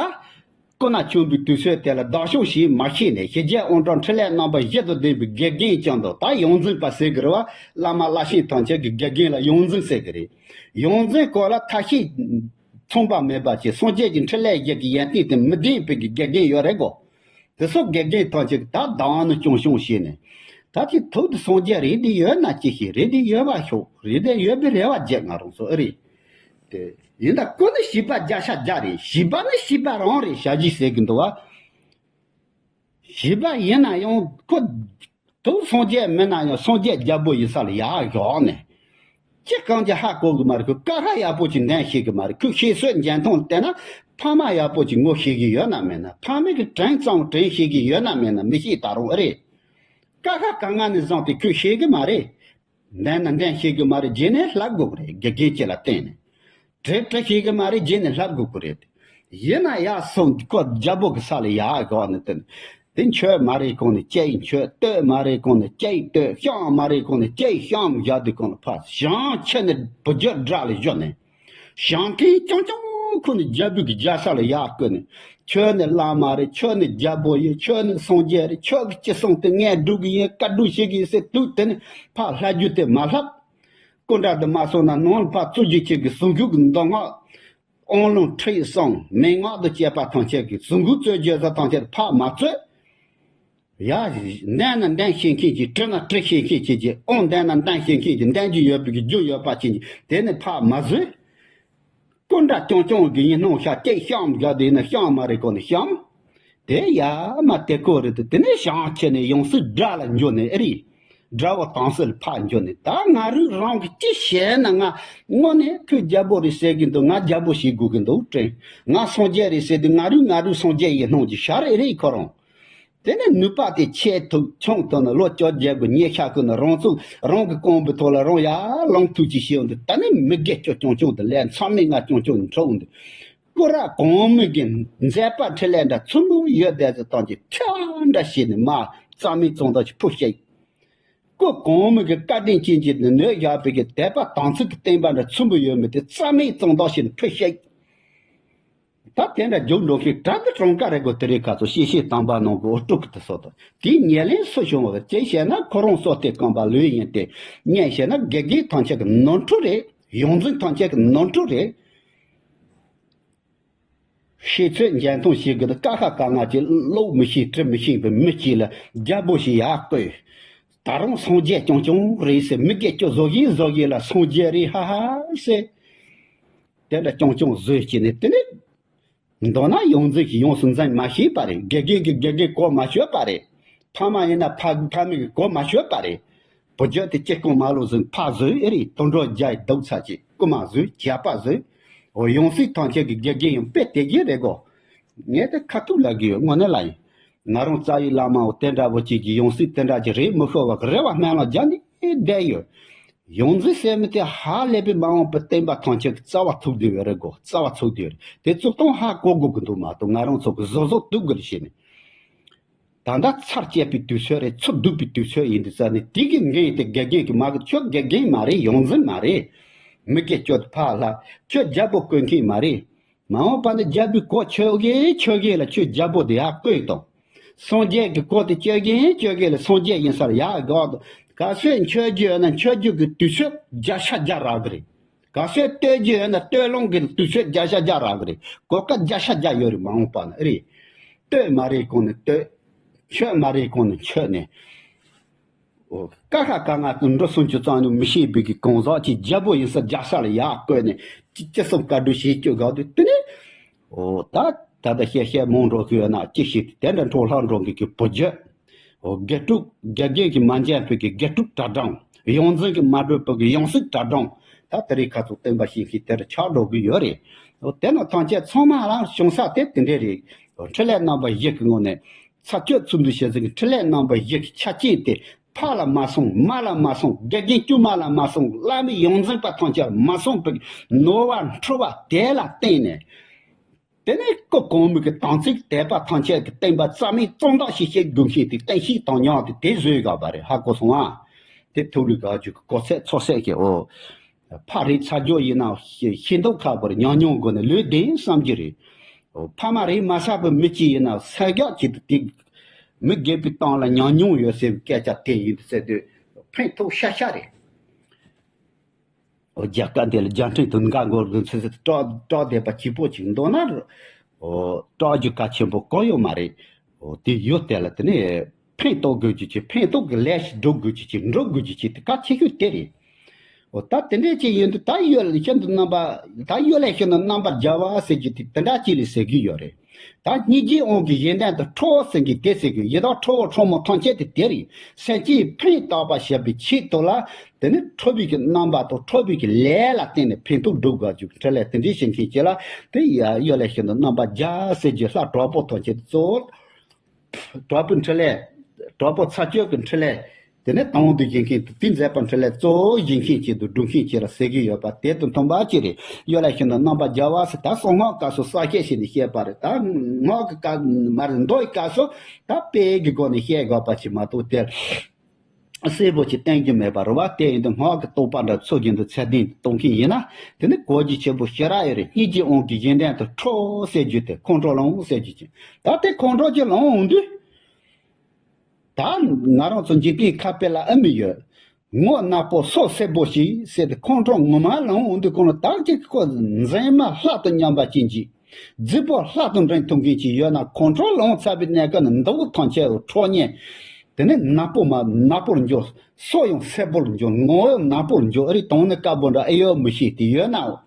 སྐུ་ན་ཆུང་པའི་དུས་ཚོད་དེ་ལ་བདག་སྐྱོང་བྱེད་མ་ཤེས་ནས། ཞི་རྒྱས་དབང་དྲག་འཕྲིན་ལས་རྣམ་པ་བཞི་དང་ལྡན་པའི་དགེ་རྒན་ཀྱང་འདུག་ད་ཡོངས་འཛིན་པ་ཟེར་གི་རེད་བ། བླ་མ་བླ་ཆེན་ཐམས་ཅད་ཀྱི་དགེ་རྒན་ལ་ཡོངས་འཛིན་ཟེར་གི་རེད། ཡོངས་འཛིན་སྐོར་ལ་ཐབས་ཤེས་མཚུངས་པ་མེད་པ་ཅིག་སངས་རྒྱས་ཀྱི་འཕྲིན་ལས་བཞི་གི་ཡོན་ཏན་དེ་མི་ལྡན་པའི་གི་དགེ་རྒན་ཡོད་རེད་གོ། དེ་ཚོ་དགེ་རྒན་ཐམས་ཅད་ཀྱིས་ད་བདག་ནི་སྐྱོང་སྐྱོང་བྱས་ནས། ད་ཅིག་ཐུགས་དེ་སངས་རྒྱས་རེད་དེ་ཡོད་ན་ཅི་ཞིག་རེད་དེ་ཡོད་པ་ཤོག་རེད་དེ་ཡོད་པའི་རེ་བ་བྱེད་ང་རང་ཚོ་ཨེ་རེད། དེ་ཡིན་ད་ཁོ་ནི་བྱིས་པ་བརྒྱ་ཆ་བརྒྱ་རེད། བྱིས་པ་ནི་བྱིས་པ་རང་རེད་བྱ་རྒྱུ་ཟེར་གི་འདུག་བ། བྱིས་པ་ཡིན་ན་ཡང་ཁོ་ཐུགས་སངས་རྒྱས་མིན་ན་ཡང་སངས་རྒྱས་རྒྱལ་པོ་ཡིན་ས་ལ་ཡར་བཞག་ནས། ཅི་གང་ཅི་ཧ་གོ་གི་མ་རེད། ཁོས་ཀ་ཁ་ཡག་པོ་ཅིག་འདོན་ཤེས་གི་མ་རེད། ཁོས་ཤེས་ཚོད་འཇོན་ཐང་བལྟས་ན་ཕ་མ་ཡག་པོ་ཅིག་ངོ་ཤེས་གི་ཡོད་ན་མེད་ན། ཕ་མ་གི་དྲིན་ཙམ་དྲན་ཤེས་གི་ཡོད་ན་མེད་ན་མི་ཤེས་ད་རུང་ཨེ་རེད། ཀ་ཁ་ག་ང་ནས་བཟུང་སྟེ་ཁོས་ཤེས་གི་མ་རེད། འདོན་ན་འདོན་ཤེས་གི་མ་རེད། རྗེས་ནས་ལབ་དགོས་གི་རེད། དགེ་རྒན་ཅིག་ལ་བསྟེན་ནས། དྲི་དྲི་ཤེས་གི་མ་རེད། རྗེས་ནས་ལབ་དགོས་གི་རེད། ཡིན་ན་ཡར་སོང་ཁོ་རྒྱལ་པོ་གི་ས་ལ་ཡར་བཞག་ནས་བསྟན། དེ་མཆོད་མ་རེད་གོང་ནས་སྐྱེ་ཡི་མཆོད། བསྟོད་མ་རེད་གོང་ནས་སྐྱེ་ཡི་བསྟོད། བཤམས་མ་རེད་གོང་ནས་སྐྱེ་ཡི་བཤམས། བཞག་དུས་གོང་ལ་ཕར་བཞེངས་ཁྱེར་ནས་བུ་རྒྱུད་དགྲ་ལ་གཞོལ་ནས། བཞེངས་མཁན་རྐྱང་རྐྱང་ཁོ་ནི་རྒྱལ་པོ་གི་རྒྱལ་ས་ལ་ཡར་བཀོད་ནས། ཁྱོད་ནི་བླ་མ་རེད། ཁྱོད་ནི་རྒྱལ་པོ་ཡིན། ཁྱོད་ནི་སངས་རྒྱས་རེད། ཁྱོད་ཀྱིས་ཅི་གསུངས་ཏེ་ངས་སྒྲུབ་གི་ཡིན། བཀའ་སྒྲུབ་བྱེད་གི་ཡིན་ཟེར་དུས་དེ་ནས་ཕར་ལྷ་རྒྱུད་དེ་མ་ལྷག་སྐུ་འདྲ་དུ་མ་སོང་ན་ནང་ལ་ཕར་བཙུགས་རྒྱུ་ཅིག་གི་གཟུངས་གཞུག་གི་མདོ་སྔགས། དབང་ལུང་ཁྲིད་གསུམ་མན་ངག་ཏུ་བཅས་པ་ཐམས་ཅད་ཀྱི་གཟུངས་གཞུག་རྩོད་རྒྱུ་ཚོ་ཐམས་ཅད་ཕར་མ་རྩོད། ཡ། འདོན་ན་འདོན་ཤེས་མཁན་གྱི། དྲི་ན་དྲི་ཤེས་མཁན་གྱི་གྱི། དབང་འདོན་ན་འདོན་ཤེས་མཁན་གྱི། འདོན་རྒྱུ་ཡོད་པའི་གི་རྒྱུ་ཡོད་པ་ཅན་གྱི་དེ་ནི་ཕར་མ་བཟོས། སྐུ་འདྲ་རྐྱང་རྐྱང་གི་ཡིན་སྣང་ཤར་སྐད་བཤམས་བཞག་དེ་ནི་བཤམས་མ་རེད་གོང་ནས་བཤམས། དེ་ཡ་མ་དེ་ཀོ་རེད་དེ། དེ་ནས་བཞེངས་ཁྱེར་ནས་ཡང་སྲིད་དགྲ་ལ་འགྱོ་ནས་ཨེ་རེད། དགྲ་བོ་དྭངས་གསལ་ལ་ཕར་འགྱོ་ནས། ད་ང་རང་རང་གི་ཅི་བྱས་ན་ང་དངོས་གནས་ཁོས་རྒྱལ་པོ་རེད་ཟེར་གི་འདུག་ང་རྒྱལ་པོ་བྱེད་དགོས་གི་འདུག་དྲན། ང་སངས་རྒྱས་རེད་ཟེར་དུས་ང་རང་ང་རང་སངས་རྒྱས་ཡིན་སྣང་གི་ཤར་ཨེ་རེད་ཁོ་རང་། དེ་ནས་ནུས་པ་དེ་ཆེ་ཐུབ་ཆུང་ཐུབ་ན་ལོ་བཅོ་བརྒྱད་དགུ་ཉེ་ཤ་ཀུན་ན་རང་ཚུགས་རང་གི་རྐང་པའི་ཐོག་ལ་རང་ཡར་ལངས་ཐུབ་ཅིག་བྱེད་འོང་དུས། ད་ནི་མི་དགེ་བཅུ་རྐྱང་རྐྱང་དུ་ལས་མཚམས་མེད་ལྔ་རྐྱང་རྐྱང་དུ་འཁྲུག་འོང་དུས། སྐུ་རབ་གོང་མའི་གི་མཛད་པ་འཕྲིན་ལས་འདྲ་ཚུམ་བུ་ཡོད་བསྡད་ཚེ་ཐམས་ཅད་ཁྲ་འདྲ་བྱས་ནས་མར་རྩ་མེད་བཙོང་ད་ཅིག་ཕུ་བཤད། སྐུ་གོང་མའི་གི་བཀའ་དྲིན་ཅན་གྱི་ནོད་བཞག་པའི་གི་དད་པ་དམ་ཚིག་གི་བསྟན་པ་འདྲ་ཚུམ་བུ་ཡོད་མི་དེ་རྩ་མེད་བཙོང་ད་བྱས་ནས་ཕུ་བཤད། ད་དེ་འདྲ་རྒྱུགས་འགྲོ་མཁན་གྲལ་དུ་གྲངས་ཀ་རེ་དགོས། དེ་རིང་ཁ་ཚོ་ཤེས་ཤེས་དམ་པ་ནང་གི་འུ་ཐུག་གི་དེ་སོགས་དང་དེའི་ཉེར་ལེན་སུ་བྱུང་བ་ཅེས་བཤད་ན། ཁོ་རང་སོ་སྟེ་རྐང་པ་ལུས་ཡིན་ཏེ། སྙན་བཤད་ན་དགེ་རྒན་ཐམས་ཅད་ཀྱི་ནོར་འཁྲུལ་རེད། ཡོངས་འཛིན་ཐམས་ཅད་ཀྱི་ནོར་འཁྲུལ་རེད། ཤེས་ཚོད་འཇོན་ཐང་ཞིག་གི་ཀ་ཁ་ག་ང་ཅིག་ཀློག་མི་ཤེས་དྲི་མི་ཤེས་པའི་མི་གཅིག་ལ་རྒྱལ་པོ་ཞིག་ཡར་བསྐོས། ད་རུང་སངས་རྒྱས་རྐྱང་རྐྱང་རེད་ཟེར། མི་དགེ་བཅུ་བཟོ་བཞིན་བཟོ་བཞིན་ལ་སངས་རྒྱས་རེད་ཧ་ཧ་ཟེར། དེ་འདྲ་རྐྱང་རྐྱང་བཟོས་བྱས་ནས། དེ་ནས་མདོར་ན་ཡོངས་འཛིན་གྱིས་ཡོངས་སུ་འཛིན་མ་ཤེས་པ་རེད། དགེ་རྒན་གྱིས་དགེ་རྒན་གོ་མ་ཆོད་པ་རེད། ཕ་མ་ཡིན་ན་ཕ་ཕ་མ་གིས་གོ་མ་ཆོད་པ་རེད། བུ་རྒྱུད་དེ་ཅི་གང་མ་ལོ་ཟིན་ཕ་བཟོས་ཨེ་རེད། དུད་འགྲོ་རྒྱ་ཡི་རྡོག་ཚ་ཅིག་རྐུ་མ་བཟོས་ཇག་པ་བཟོས། འོ་ཡང་སྲིད་ཐམས་ཅད་ཀྱི་དགེ་རྒན་ཡང་དཔེ་དེ་གྱིས་རེད་གོ། ངས་དེ་ཁ་ཐུག་ལབ་གི་ཡོད། དངོས་གནས་ལ་ཡིན། ང་རང་རྩ་བའི་བླ་མའོ་དེ་འདྲ་བོ་ཅིག་གི་ཡང་སྲིད་དེ་འདྲ་ཅིག་རེད་མི་ཤོར་བ་གི་རེ་བ་སྨོན་ལམ་རྒྱག་ནས་བསྡད་ཡོད། ཡང་སྲིད་ཟེར་མི་དེ་ཧ་ལས་པའི་མ་འོངས་པའི་བསྟན་པ་ཐམས་ཅད་ཀྱི་རྩ་བ་ཚུགས་བསྡད་ཡོད་རེད་གོ། རྩ་བ་ཚུགས་བསྡད་ཡོད་རེད། དེ་ཚུགས་སྟངས་ཧ་གོ་དགོས་ཀྱི་འདུག་མ་གཏོགས་ང་རང་ཚོ་གི་བཟོ་བཟོ་སྡུག་གི་རེད་བྱས་ནས། ད་ལྟ་ཚར་བཅད་པའི་དུས་ཚོད་རེད། ཚུར་བསྡུ་བའི་དུས་ཚོད་ཡིན་དུས་ཙ་ནས་དེ་གི་འགན་དེ་དགེ་རྒན་གྱི་མ་གི། ཁྱོད་དགེ་རྒན་མ་རེད། ཡོངས་འཛིན་མ་རེད། མི་དགེ་སྤྱོད་ཕར་ལ། ཁྱོད་རྒྱལ་པོ་བསྐོས་མཁན་མ་རེད། མ་འོངས་པ་ནས་རྒྱལ་པོའི་གོ་ཆོད་གི་ཆོད་གི་ལ་ཁྱོད་རྒྱལ་པོ་དེ་ཡར་བསྐོས་དང་། སངས་རྒྱས་ཀྱི་གོ་དེ་ཆོད་གི་ཆོད་གི་ལ་སངས་རྒྱས་ཡིན་སར་ཡར་དགོས་དང་། ག་ཚོད་མཆོད་རྒྱུ་ཡོད་ན་མཆོད་རྒྱུ་གི་དུས་ཚོད་བརྒྱ་ཆ་བརྒྱ་རག་གི་རེད། ག་ཚོད་བསྟོད་རྒྱུ་ཡོད་ན་བསྟོད་ལོང་གི་དུས་ཚོད་བརྒྱ་ཆ་བརྒྱ་རག་གི་རེད། གོ་སྐབས་བརྒྱ་ཆ་བརྒྱ་ཡོད་རེད། མ་འོངས་པ་ན་རེད། བསྟོད་མ་རེད་གོང་ནས་བསྟོད། མཆོད་མ་རེད་གོང་ནས་མཆོད་ནས། ཨོ། ཀ་ཁ་ག་ང་དུ་འགྲོ་སོང་ཆུ་གཙང་ནས་མི་ཤེས་པའི་གི་གང་ཟག་ཅིག་རྒྱལ་པོ་ཡིན་ས་རྒྱལ་ས་ལ་ཡར་བསྐོས་ནས་ཅི་ཅི་སོང་བཀའ་སྒྲུབ་བྱེད་སྐྱོ་ག་དུས་དེ་ནས། ཨོ་ད། ད་ལྟ་བཤད་བཤད་མང་འགྲོ་གི་ཡོད་ན་ཅི་ཞིག་དེ་འདྲ་འཕྲོ་ལྷག་འགྲོ་གི་གི་བུ་རྒྱུད། འོ་དགེ་ཕྲུག་དགེ་རྒན་གྱི་མ་འཇལ་བའི་གི་དགེ་ཕྲུག་གྲྭ་གྲོང་། ཡོངས་འཛིན་གྱི་མ་གྲུབ་པའི་གི་ཡང་སྲིད་གྲྭ་གྲོང་། ད་དེ་རིགས་ཁ་ཚུགས་བསྟན་པ་ཞིག་གིས་དེར་ཆགས་འགྲོ་གི་ཡོད་རེད། འོ་དེ་ནི་ཐམས་ཅད་ཚང་མ་ལ་བྱུང་ས་དེ་དེ་འདྲས་རེད། འོ་འཕྲིན་ལས་རྣམ་པ་བཞི་གི་ངོས་ནས། ཚ་སྤྱོད་ཚུལ་འདུ་ཞེས་ཟེར་གི་འཕྲིན་ལས་རྣམ་པ་བཞི་གི་ཆ་རྐྱེན་དེ་ཕ་ལ་མ་སོང་། མ་ལ་མ་སོང་། དགེ་རྒན་དཀྱུས་མ་ལ་མ་སོང་། བླ་མའི་ཡོངས་འཛིན་པ་ཐམས་ཅད་ལ་མ་སོང་བའི་ནོར་བ་འཁྲུལ་བ་དེ་ལ་བརྟེན་ནས། དེ་ནས་སྐུ་གོང་མའི་གི་དམ་ཚིག་དད་པ་ཐམས་ཅད་ཀྱི་བསྟན་པ་རྩ་མེད་གཙང་དག་ཞིག་བྱེད་དགོས་མཁན་དེ་བསྟན་བཤིག་བཏང་མྱོང་དེ་དེ་བཟོས་ཡོད་པ་རེད། ཧ་གོ་སོང་ཨ། དེ་ཐུགས་ལ་ག་རྒྱུ་གི་གོ་ཚད་ཚོད་ཚད་ཀྱི་འོ། ཕ་རེད་ཚ་རྒྱུ་ཡིན་ན་ཤེས་མདོག་ཁ་པོར་ཉམས་མྱོང་སྒོ་ནས་ལོས་བདེན་བསམ་གྱི་རེད། འོ་ཕ་མ་རེད་མ་ཟ་བའི་མི་གཅིག་ཡིན་ན་ས་རྒྱག་གཅིག་ཏུ་དེ་མི་རྒས་པའི་སྟེང་ལ་ཉམས་མྱོང་ཡོད་ཟེར་བའི་སྐད་ཆ་དེ་ཡིན་ཟེར་དུས་ཕན་ཐོགས་ཤ་ཤ་རེད། རྒྱ་སྐད་འདི་ལ་རྒྱ་འཕྲིན་དུ་འགའ་འགོར་གི་ཚེ་ཚེ་སྐྲག་སྐྲག་བསྡད་པ་གཅིག་པོ་ཅིག་འདུག་ན། སྐྲག་རྒྱུ་གལ་ཆེན་པོ་གང་ཡོད་མ་རེད། དེ་ཡོད་དེ་ལ་དེ་ནས་ཕན་ཐོགས་དགོས་རྒྱུ་ཅིག་ཕན་ཐོགས་ཀྱི་ལས་ཤིག་སྒྲུབ་དགོས་རྒྱུ་ཅིག་འགྲུབ་དགོས་རྒྱུ་ཅིག་དེ་གལ་ཆེ་ཤོས་དེ་རེད། འོ་ད་དེ་འདྲས་ཅིག་ཡིན་དུས་ད་ཡོད་ལ་ཤིན་ཏུ་རྣམ་པ་ད་ཡོད་ལ་ཤིན་ཏུ་རྣམ་པར་རྒྱལ་བ་ཟེར་རྒྱུ་དེ་དེ་འདྲ་ཅིག་ལས་ཟེར་གྱི་ཡོད་རེད། ད་སྙིང་རྗེའི་དབང་གིས་གཞན་དོན་དུ་ཁྲོ་བོ་ཟེར་གྱི་དེ་ཟེར་གྱི་ཡི་དྭགས་ཁྲོ་བོ་ཁྲོ་མོ་ཐམས་ཅད་དེ་དེ་རེད། སེམས་ཅན་ཕན་བཏགས་པ་བྱེད་པའི་ཆེད་དུ་ལ་དེ་ནི་ཁྲོ་བོའི་གི་རྣམ་པ་དང་ཁྲོ་བོའི་གི་ལས་ལ་བརྟེན་ནས་ཕན་ཐོགས་སྒྲུབ་དགོས་རྒྱུ་འཕྲིན་ལས་དེ་འདྲའི་བྱེད་མཁན་ཅིག་ལ་དེ་ཡ་ཡོད་ལ་ཤིན་ཏུ་རྣམ་པར་རྒྱལ་ཟེར་རྒྱུ་ལྷ་གྲོགས་པོ་ཐམས་ཅད་གཙོ་བོ། གྲོགས་པོའི་འཕྲིན་ལས། གྲོགས་པོ་ཚ་སྤྱོད་ཀྱི་འཕྲིན་ལས། དེ་ནས་དང་དུ་བཞིན་མཁན་དེ་དེ་མཛད་པ་འཕྲིན་ལས་གཙོ་བོ་བཞིན་མཁན་ཆེད་དུ་སྒྲུབ་མཁན་ཆེད་ལ་ཟེར་གྱི་ཡོད་པ་དེ་དང་མཐུན་པ་ཅི་རེད། ཡོད་ལ་ཤིན་ཏུ་རྣམ་པར་རྒྱལ་བ་ཟེར་ད་གསང་སྔགས་སྐབས་སུ་གསལ་བཤད་བྱས་ནས་བཤད་པ་རེད། ད་སྔགས་ཀྱི་སྐབས་མ་རེད་མདོ་ཡི་སྐབས་སུ་ད་དཔེ་གི་སྒོ་ནས་བཤད་དགོས་པ་ཅིག་མ་གཏོགས་དེ། གསལ་པོ་ཅིག་བསྟན་རྒྱུ་མེད་པ་རེད་བ། དེ་ཡིན་དུས་སྔགས་ཀྱི་རྟོགས་པ་འདྲ་ཚུལ་བཞིན་དུ་ཚད་ལྡན་དུ་གཏོང་མཁན་ཡིན་ན་དེ་ནི་གོ་རྒྱུ་ཆེན་པོ་ཞེ་དྲག་ཡོད་རེད། སྙིང་རྗེའི་དབང་གིས་གཞན་དོན་དུ་ཁྲོ་ཟེར་རྒྱུ་དེ་ཁོང་ཁྲོ་ལངས་ཟེར་རྒྱུ་ཅིག་ད་དེ་ཁོང་ཁྲོ་ཅིག་ལངས་འོང་དུས། ད་ང་རང་ཚོ་འཇིག་རྟེན་ཁ་དཔེ་ལ་ཨ་མི་ཡོད། ངོ་ནག་པོ་སོ་སེར་པོ་ཞིག་ཟེར་ཏེ་ཁོང་ཁྲོ་ངོ་མ་ལངས་འོང་དུས་ཁོང་ལ་ད་ཅིག་ཁོ་མཛེས་མ་ལྷ་དང་མཉམ་པ་ཅན་ཅིག་རྫིག་པོ་ལྷ་དང་འགྲན་ཐུབ་མཁན་ཅིག་ཡོད་ན་ཁོང་ཁྲོ་ལངས་ཚར་བའི་གནས་སྐབས་ནས་མདོག་ཐམས་ཅད་ཁྲོ་ཉེས། དེ་ནས་ནག་པོ་མ་ནག་པོར་འགྱུར། སོ་ཡང་སེར་པོར་འགྱུར། ངོ་ཡང་ནག་པོར་འགྱུར། ཨ་རི་དང་ནི་དཀར་པོ་འདྲ་ཨེ་ཡོད་མི་ཤེས་ཏེ་ཡོད་ནའོ།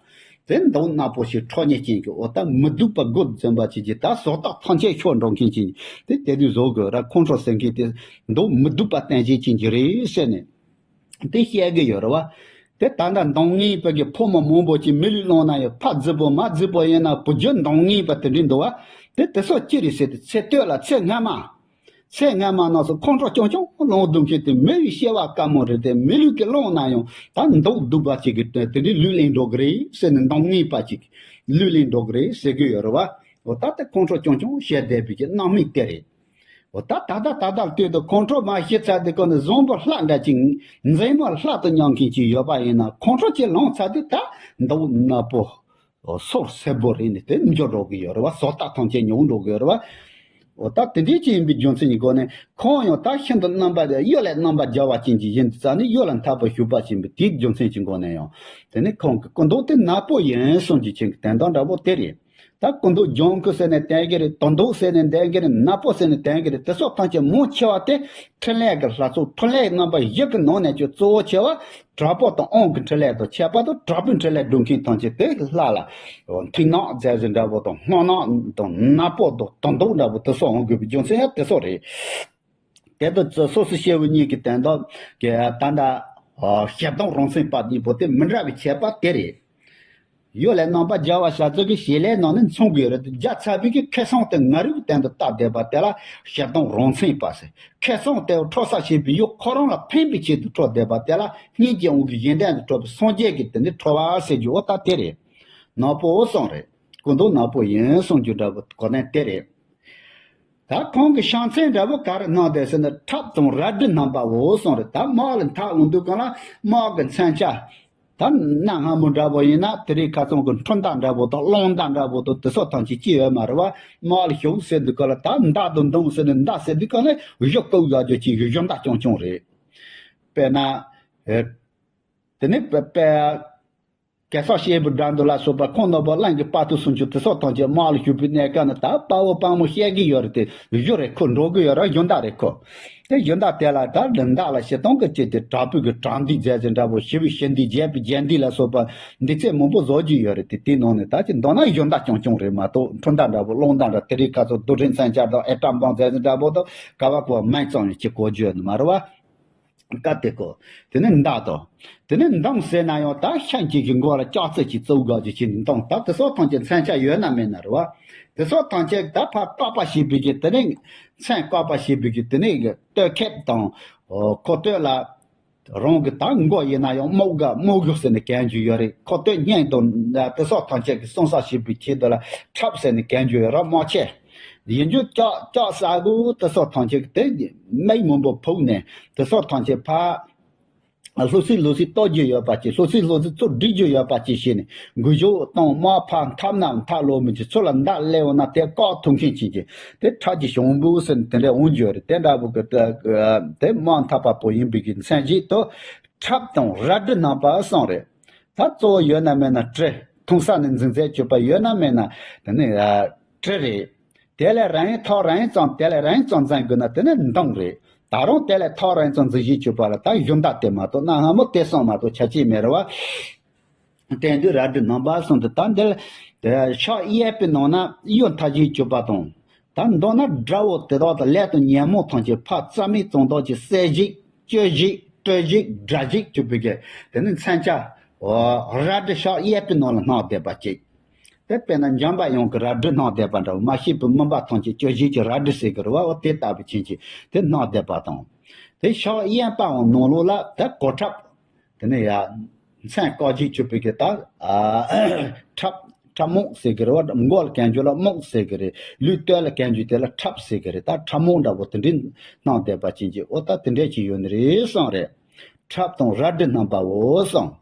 དེ་མདོག་ནག་པོ་ཞིག་ཁྲོ་ཉེས་ཅན་གྱི་འོ་ད་མི་སྡུག་པ་དགུ་འཛིན་པ་བྱེད་ཀྱི་ད་བཟོ་ལྟ་ཐམས་ཅད་ཤོར་འགྲོ་མཁན་ཅན་དེ་དེ་དུས་བཟོ་དགོས་ར། ཁོང་ཁྲོ་ཟེར་མཁན་དེ་མདོག་མི་སྡུག་པ་བསྟན་བྱེད་ཅན་གྱི་རེད་ཟེར་ནས་དེ་བཤད་གི་ཡོད་ར་བ། དེ་ད་ལྟ་མདོག་ངན་པ་གི་ཕོ་མོ་མང་པོ་ཅིག་མི་ལུས་བླངས་ན་ཡང་ཕ་རྫིག་པོ་མ་རྫིག་པོ་ཡིན་ན་བུ་རྒྱུད་མདོག་ངན་པ་དེ་འདྲ་འདུག་བ། དེ་དེ་སོགས་ཅི་རེད་ཟེར་དུས་ཚེ་སྟོད་ལ་ཚེ་སྔ་མ། ཚེ་སྔ་མ་ནང་སོ་ཁོང་ཁྲོ་རྐྱང་རྐྱང་ལངས་སྡོད་མཁན་དེ་མི་ཡི་སྐྱེ་བ་དཀའ་མོ་རེད་དེ་མི་ལུས་ཀྱི་བླངས་ན་ཡང་ད་མདོག་སྡུག་པ་ཅིག་གི་དེ་འདྲའི་ལུས་ལེན་འགྲོ་གི་རེད་ཟེར་ནས་མདོག་ངན་པ་ཅིག་ལུས་ལེན་འགྲོ་གི་རེད་ཟེར་གི་ཡོད་རེད་བ། འོ་ད་ལྟ་ཁོང་ཁྲོ་རྐྱང་རྐྱང་བཤད་བསྡད་པའི་གི་རྣམ་སྨིན་དེ་རེད། འོ་ད་ད་ལྟ་ད་ལྟ་ལྟོས་དུ་ཁོང་ཁྲོ་མ་ཞི་ཚར་དུས་ཀ་ནི་བཟང་པོ་ལྷ་འདྲ་ཅིག་མཛེས་མ་ལྷ་དང་མཉམ་མཁན་ཅིག་ཡོད་པ་ཡིན་ན་ཁོང་ཁྲོ་ཅིག་ལངས་ཚར་དུས་ད་མདོག་ནག་པོ། སོར་སེར་པོ་རེད་ནས་དེ་འགྱུར་འགྲོ་གི་ཡོད་རེད་བ། བཟོ་ལྟ་ཐམས་ཅད་ཉོག་འགྲོ་གི་ཡོད་རེད་བ། འོ་ད་དེ་འདྲའི་ཅིག་ཡིན་པའི་རྒྱུ་མཚན་གྱི་སྒོ་ནས་ཁོང་ཡང་ད་ཤིན་ཏུ་རྣམ་པ་གཡོ་ལས་རྣམ་པར་རྒྱལ་བ་ཅན་གྱི་ཡིན་དུས་ཙ་ནི་གཡོ་ལ་འཐབ་པར་ཞུགས་པ་ཅིག་ཡིན་པའི་དེའི་རྒྱུ་མཚན་གྱི་སྒོ་ནས་ཡང་དེ་ནི་ཁོང་གི་སྐུ་མདོག་དེ་ནག་པོ་ཡིན་གསུངས་ཀྱི་ཆེན་གྱི་དོན་དག་འདྲ་པོ་དེ་རེད། ད་སྐུ་མདོག་ལྗང་ཁུ་ཟེར་ནས་བསྟན་གྱི་རེད། དོན་དུ་ཟེར་ནས་བསྟན་གྱི་རེད། ནག་པོ་ཟེར་ནས་བསྟན་གྱི་རེད། དེ་སོགས་ཐམས་ཅད་མང་ཆེ་བ་དེ་འཕྲིན་ལས་ཀྱི་ལྷ་ཚོགས་འཕྲིན་ལས་རྣམ་པ་བཞི་གི་ནང་ནས་ཀྱང་གཙོ་བོ་ཆེ་བ་དྲག་པོ་དང་དབང་གི་འཕྲིན་ལས་དང་ཁྱད་པར་དུ་དྲག་པོའི་འཕྲིན་ལས་སྒྲུབ་མཁན་ཐམས་ཅད་དེ་ལྷ་ལ་མཐིང་ནག་མཛད་ཟིན་འདྲ་པོ་དང་སྔོ་ནག་དང་ནག་པོ་དང་དོན་དུ་འདྲ་པོ་དེ་སོགས་འོང་དགོས་པའི་རྒྱུ་མཚན་ཡང་དེ་སོགས་རེད། དེ་ལྟར་ཚུལ་སོ་སོ་ཤེས་པའི་གཉིས་ཀྱི་དོན་དག་གི་ད་ལྟ་ཞེ་སྡང་རང་མཚན་པ་གཉིས་པོ་དེ་མི་འདྲ་བའི་ཁྱད་པར་དེ་རེད། གཡོ་ལས་རྣམ་པར་རྒྱལ་བ་ཞབས་ཚོལ་གྱི་བྱེད་ལས་ནང་ནས་མཚོན་དགོས་རེད། རྒྱ་ཚ་བའི་གི་ཁེ་བཟང་དེ་ང་རོའི་སྟེང་དུ་བཏབ་བསྡད་པ་དེ་ལ་ཞེ་སྡང་རང་མཚན་པ་ཟེར། ཁེ་བཟང་དེ་འཕྲོག་ས་བྱེད་པའི་ཡུལ་ཁོ་རང་ལ་ཕན་པའི་ཆེད་དུ་འཕྲོག་བསྡད་པ་དེ་ལ་སྙིང་རྗེ་དབང་གིས་གཞན་དོན་དུ་འཕྲོག་པའི་སངས་རྒྱས་ཀྱི་དེ་ནི་ཁྲོ་བ་ཟེར་རྒྱུ་འོ་ད་དེ་རེད། ནག་པོ་འོ་གསུངས་རེད། སྐུ་མདོག་ནག་པོ་ཡིན་གསུངས་རྒྱུ་འདྲ་པོ་གོ་གནས་དེ་རེད། ད་ཁོང་གི་ཕྱག་མཚན་འདྲ་པོ་ག་རེ་གནང་དེ་ཟེར་ན་ཁྲབ་དང་རལ་གྲི་བསྣམས་པའོ་གསུངས་རེད། ད་དམག་ལ་འཐབ་འོང་དུས་གང་ལ་དམག་གི་མཚོན་ཆ། ད་གནའ་སྔ་མོ་འདྲ་པོ་ཡིན་ན་དེ་རིང་ཁ་སང་གི་འཕྲུལ་མདའ་འདྲ་པོ་དང་རླུང་མདའ་འདྲ་པོ་དང་དེ་སོགས་ཐམས་ཅད་ཅི་ཡོད་མ་རེད་བ། དམག་ལ་ཞུགས་ཟེར་དུས་གང་ལ་ད་མདའ་དང་མདུང་ཟེར་ནས་མདའ་ཟེར་དུས་གང་ལ་གཞུ་བཀོག་ཡག་རྒྱུ་ཅིག་གཞུ་མདའ་རྐྱང་རྐྱང་རེད། དཔེར་ན། དེ་ནས་དཔེ་དཔེ། གེ་སར་སྐྱེས་བུ་དགྲ་འདུལ་ལ་སོགས་པ་ཁོང་རྣམ་པ་གླིང་གི་དཔའ་ཐུལ་སུམ་ཅུ་དེ་སོགས་ཐམས་ཅད་དམག་ལ་ཞུགས་པའི་གནས་སྐབས་ན། ད་དཔའ་བོ་དཔའ་མོ་བཤད་ཀྱི་ཡོད་རེད་དེ། གཞུང་རེད། ཁོ་འགྲོ་གི་ཡོད་རེད། གཞུང་དག་རེད་ཁོ། དེ་གཞུང་དག་དེ་ལ་ད་ལུང་དག་ལ་བཤད་སྟངས་ཀྱི་ཅིག་དེ། དྲག་པོའི་གི་དྲག་འདུལ་མཛད་ཟེར་འདྲ་པོ། ཞི་བའི་ཞི་འདུལ། རྒྱས་པའི་རྒྱས་འདུལ་ལ་སོགས་པ་འདུལ་ཚད་མང་པོ་བཟོ་རྒྱུ་ཡོད་རེད་དེ། དེའི་ནང་ནས་ད་ཅིག་མདོར་ན་གཞུང་དག་རྐྱང་རྐྱང་རེད་མ་གཏོགས། འཕྲུལ་དག་འདྲ་པོ་རླུང་དག་འདྲ། དེ་རིང་ཁ་སང་རྡོར་དྲིལ་མཚོན་ཆ་དང་ཨེ་ཀྲ་འབུམ་མཛད་ཟེར་འདྲ་པོ་དང་ག་བ་གོ་བ་མིང་ཙམ་ཡང་ཅིག་གོ་རྒྱུ་ཡོད་ནི་མ་རེད་བ། སྐབས་དེ་ཀོ། དེ་ནས་མདའ་དང་། དེ་ནས་མདུང་ཟེར་ན་ཡང་ད་ཤིང་གཅིག་གི་མགོ་ལ་ལྕགས་རྩེ་གཅིག་བཙུགས་དགོས་ཀྱི་ཕྱིར་མདུང་། ད་དེ་སོགས་ཐམས་ཅད་མཚོན་ཆ་ཡོད་ན་མེད་ན་རེད་བ། དེ་སོགས་ཐམས་ཅད་ད་ཕར་བཀག་པ་བྱེད་པའི་གི། དེ་ནས་མཚོན་བཀག་པ་བྱེད་པའི་གི། དེ་ནས་གི་སྟོད་ཁེབས་དང་། ཨོ། ཁོ་སྟོད་ལ་རང་གི་ད་མགོ་ཡིན་ན་ཡང་རྨོག་ག་རྨོག་གཞུ་ཟེར་ནས་གན་རྒྱུ་ཡོད་རེད། ཁོ་སྟོད་སྙིང་དང་དེ་སོགས་ཐམས་ཅད་ཀྱི་སྲུང་སག་བྱེད་པའི་ཆེད་དུ་ལ་ཁྲབ་ཟེར་ནས་གན་རྒྱུ་ཡོད་རེད། རྨོག་ཆེན། ཡིན་རྒྱུ་ལྕགས་ལྕགས་ཟ་གོ། དེ་སོགས་ཐམས་ཅད་དེ་མིག་མང་པོ་ཕུག་ནས་དེ་སོགས་ཐམས་ཅད་ཕར་ལྷུ་སི་ལྷུ་སི་གཏོར་རྒྱུ་ཡོད་པ་ཅིག། ལྷུ་སི་ལྷུ་སི་ཚུར་སྒྲིག་རྒྱུ་ཡོད་པ་ཅིག་བྱས་ནས། མགོ་མཇུག་གཏོང་། དམག་ཕར་འཐབ་ན་འཐབ་ལོང་མི་ཅིག། ཚུར་ལ་མདའ་སླེབས་འོང་ན་དེ་བཀག་ཐུབ་མཁན་ཅིག་གི། དེ་ཁྲབ་ཀྱི་ཞང་པོ་ཟེར་ནས་དེ་འདྲ་འོང་རྒྱུ་རེད། དེ་འདྲ་པོ་གི་དེ་དམག་འཐབ་པ་པོ་ཡིན་པའི་གི་མཚོན་བྱེད་དུ་ཁྲབ་དང་རལ་གྲི་རྣམ་པ་གསུམ་རེད། ད་གཙོ་བོ་ཡོད་ན་མེད་ན་གྲི། མཐོང་ས་ནས་འཛིན་མཛད་སྤྱོད་པ་ཡོད་ན་མེད་ན་དེ་ནི་གྲི་རེད། དེ་ལས་རིང་ཐག་རིང་ཙམ། དེ་ལས་རིང་ཙམ་འཛིན་དགོས་ན་དེ་ནི་མདུང་རེད། ད་རུང་དེ་ལས་ཐག་རིང་ཙམ་འཛིན་བྱེད་སྤྱོད་པ་ལ་ད་གཞུང་དག་དེ་མ་གཏོགས་གནའ་སྔ་མོ་དེ་གསུམ་མ་གཏོགས་ཆ་ཅིག་མེད་རེད་བ། དེང་དུས་རལ་གྲི་རྣམ་པ་གསུམ་དུ། ད་འདིར་ཕྱག་གཡས་པའི་ནང་ན་གཡུ་མཐའ་བཞིའི་སྤྱོད་པ་དང་། ད་མདོར་ན་དགྲ་བོ་དེ་དག་དང་ལས་དང་ཉོན་མོངས་ཐམས་ཅད་ཕར་རྩ་མེད་བྱེད་དོ་ཅིག། བསད་བྱེད། གཅོད་བྱེད། བཀྲོལ་བྱེད། དགྲ་བྱེད་སྤྱོད་པའི་གི་དེ་ནི་མཚོན་ཆ། རལ་གྲི་ཕྱག་གཡས་པའི་ནང་ལ་སྣང་བསྡད་པ་ཅིག། དེ་དཔེར་ན་འཇམ་པ་དབྱངས་ཀྱི་རལ་གྲི་སྣང་བསྡད་པ་འདྲ་བོ། མ་ཤེས་པའི་མུན་པ་ཐམས་ཅད་གཅོད་བྱེད་ཀྱི་རལ་གྲི་ཟེར་གི་རེད་བ། འོ་དེ་ལྟ་བུ་ཅན་གྱི་དེ་སྣང་བསྡད་པ་དང་། དེ་ཕྱག་གཡོན་པའང་ནང་ལོགས་ལ་དེ་གོ་ཁྲབ། དེ་ནས་ཡ། མཚོན་བཀག་བྱེད་སྤྱོད་པའི་གི་ད། ཨ། ཁྲབ། ཁྲབ་རྨོག་ཟེར་གི་རེད་བ། མགོ་ལ་གན་རྒྱུ་ལ་རྨོག་ཟེར་གི་རེད། ལུས་སྟོད་ལ་གན་རྒྱུ་དེ་ལ་ཁྲབ་ཟེར་གི་རེད། ད་ཁྲབ་རྨོག་འདྲ་བོ་དེ་འདྲའི་སྣང་བསྡད་པ་ཅན་གྱི། འོ་ད་དེ་འདྲས་ཅིག་ཡོད་ནི་རེད་གསུངས་རེད། ཁྲབ་དང་རལ་གྲི་རྣམ་པའོ་གསུངས།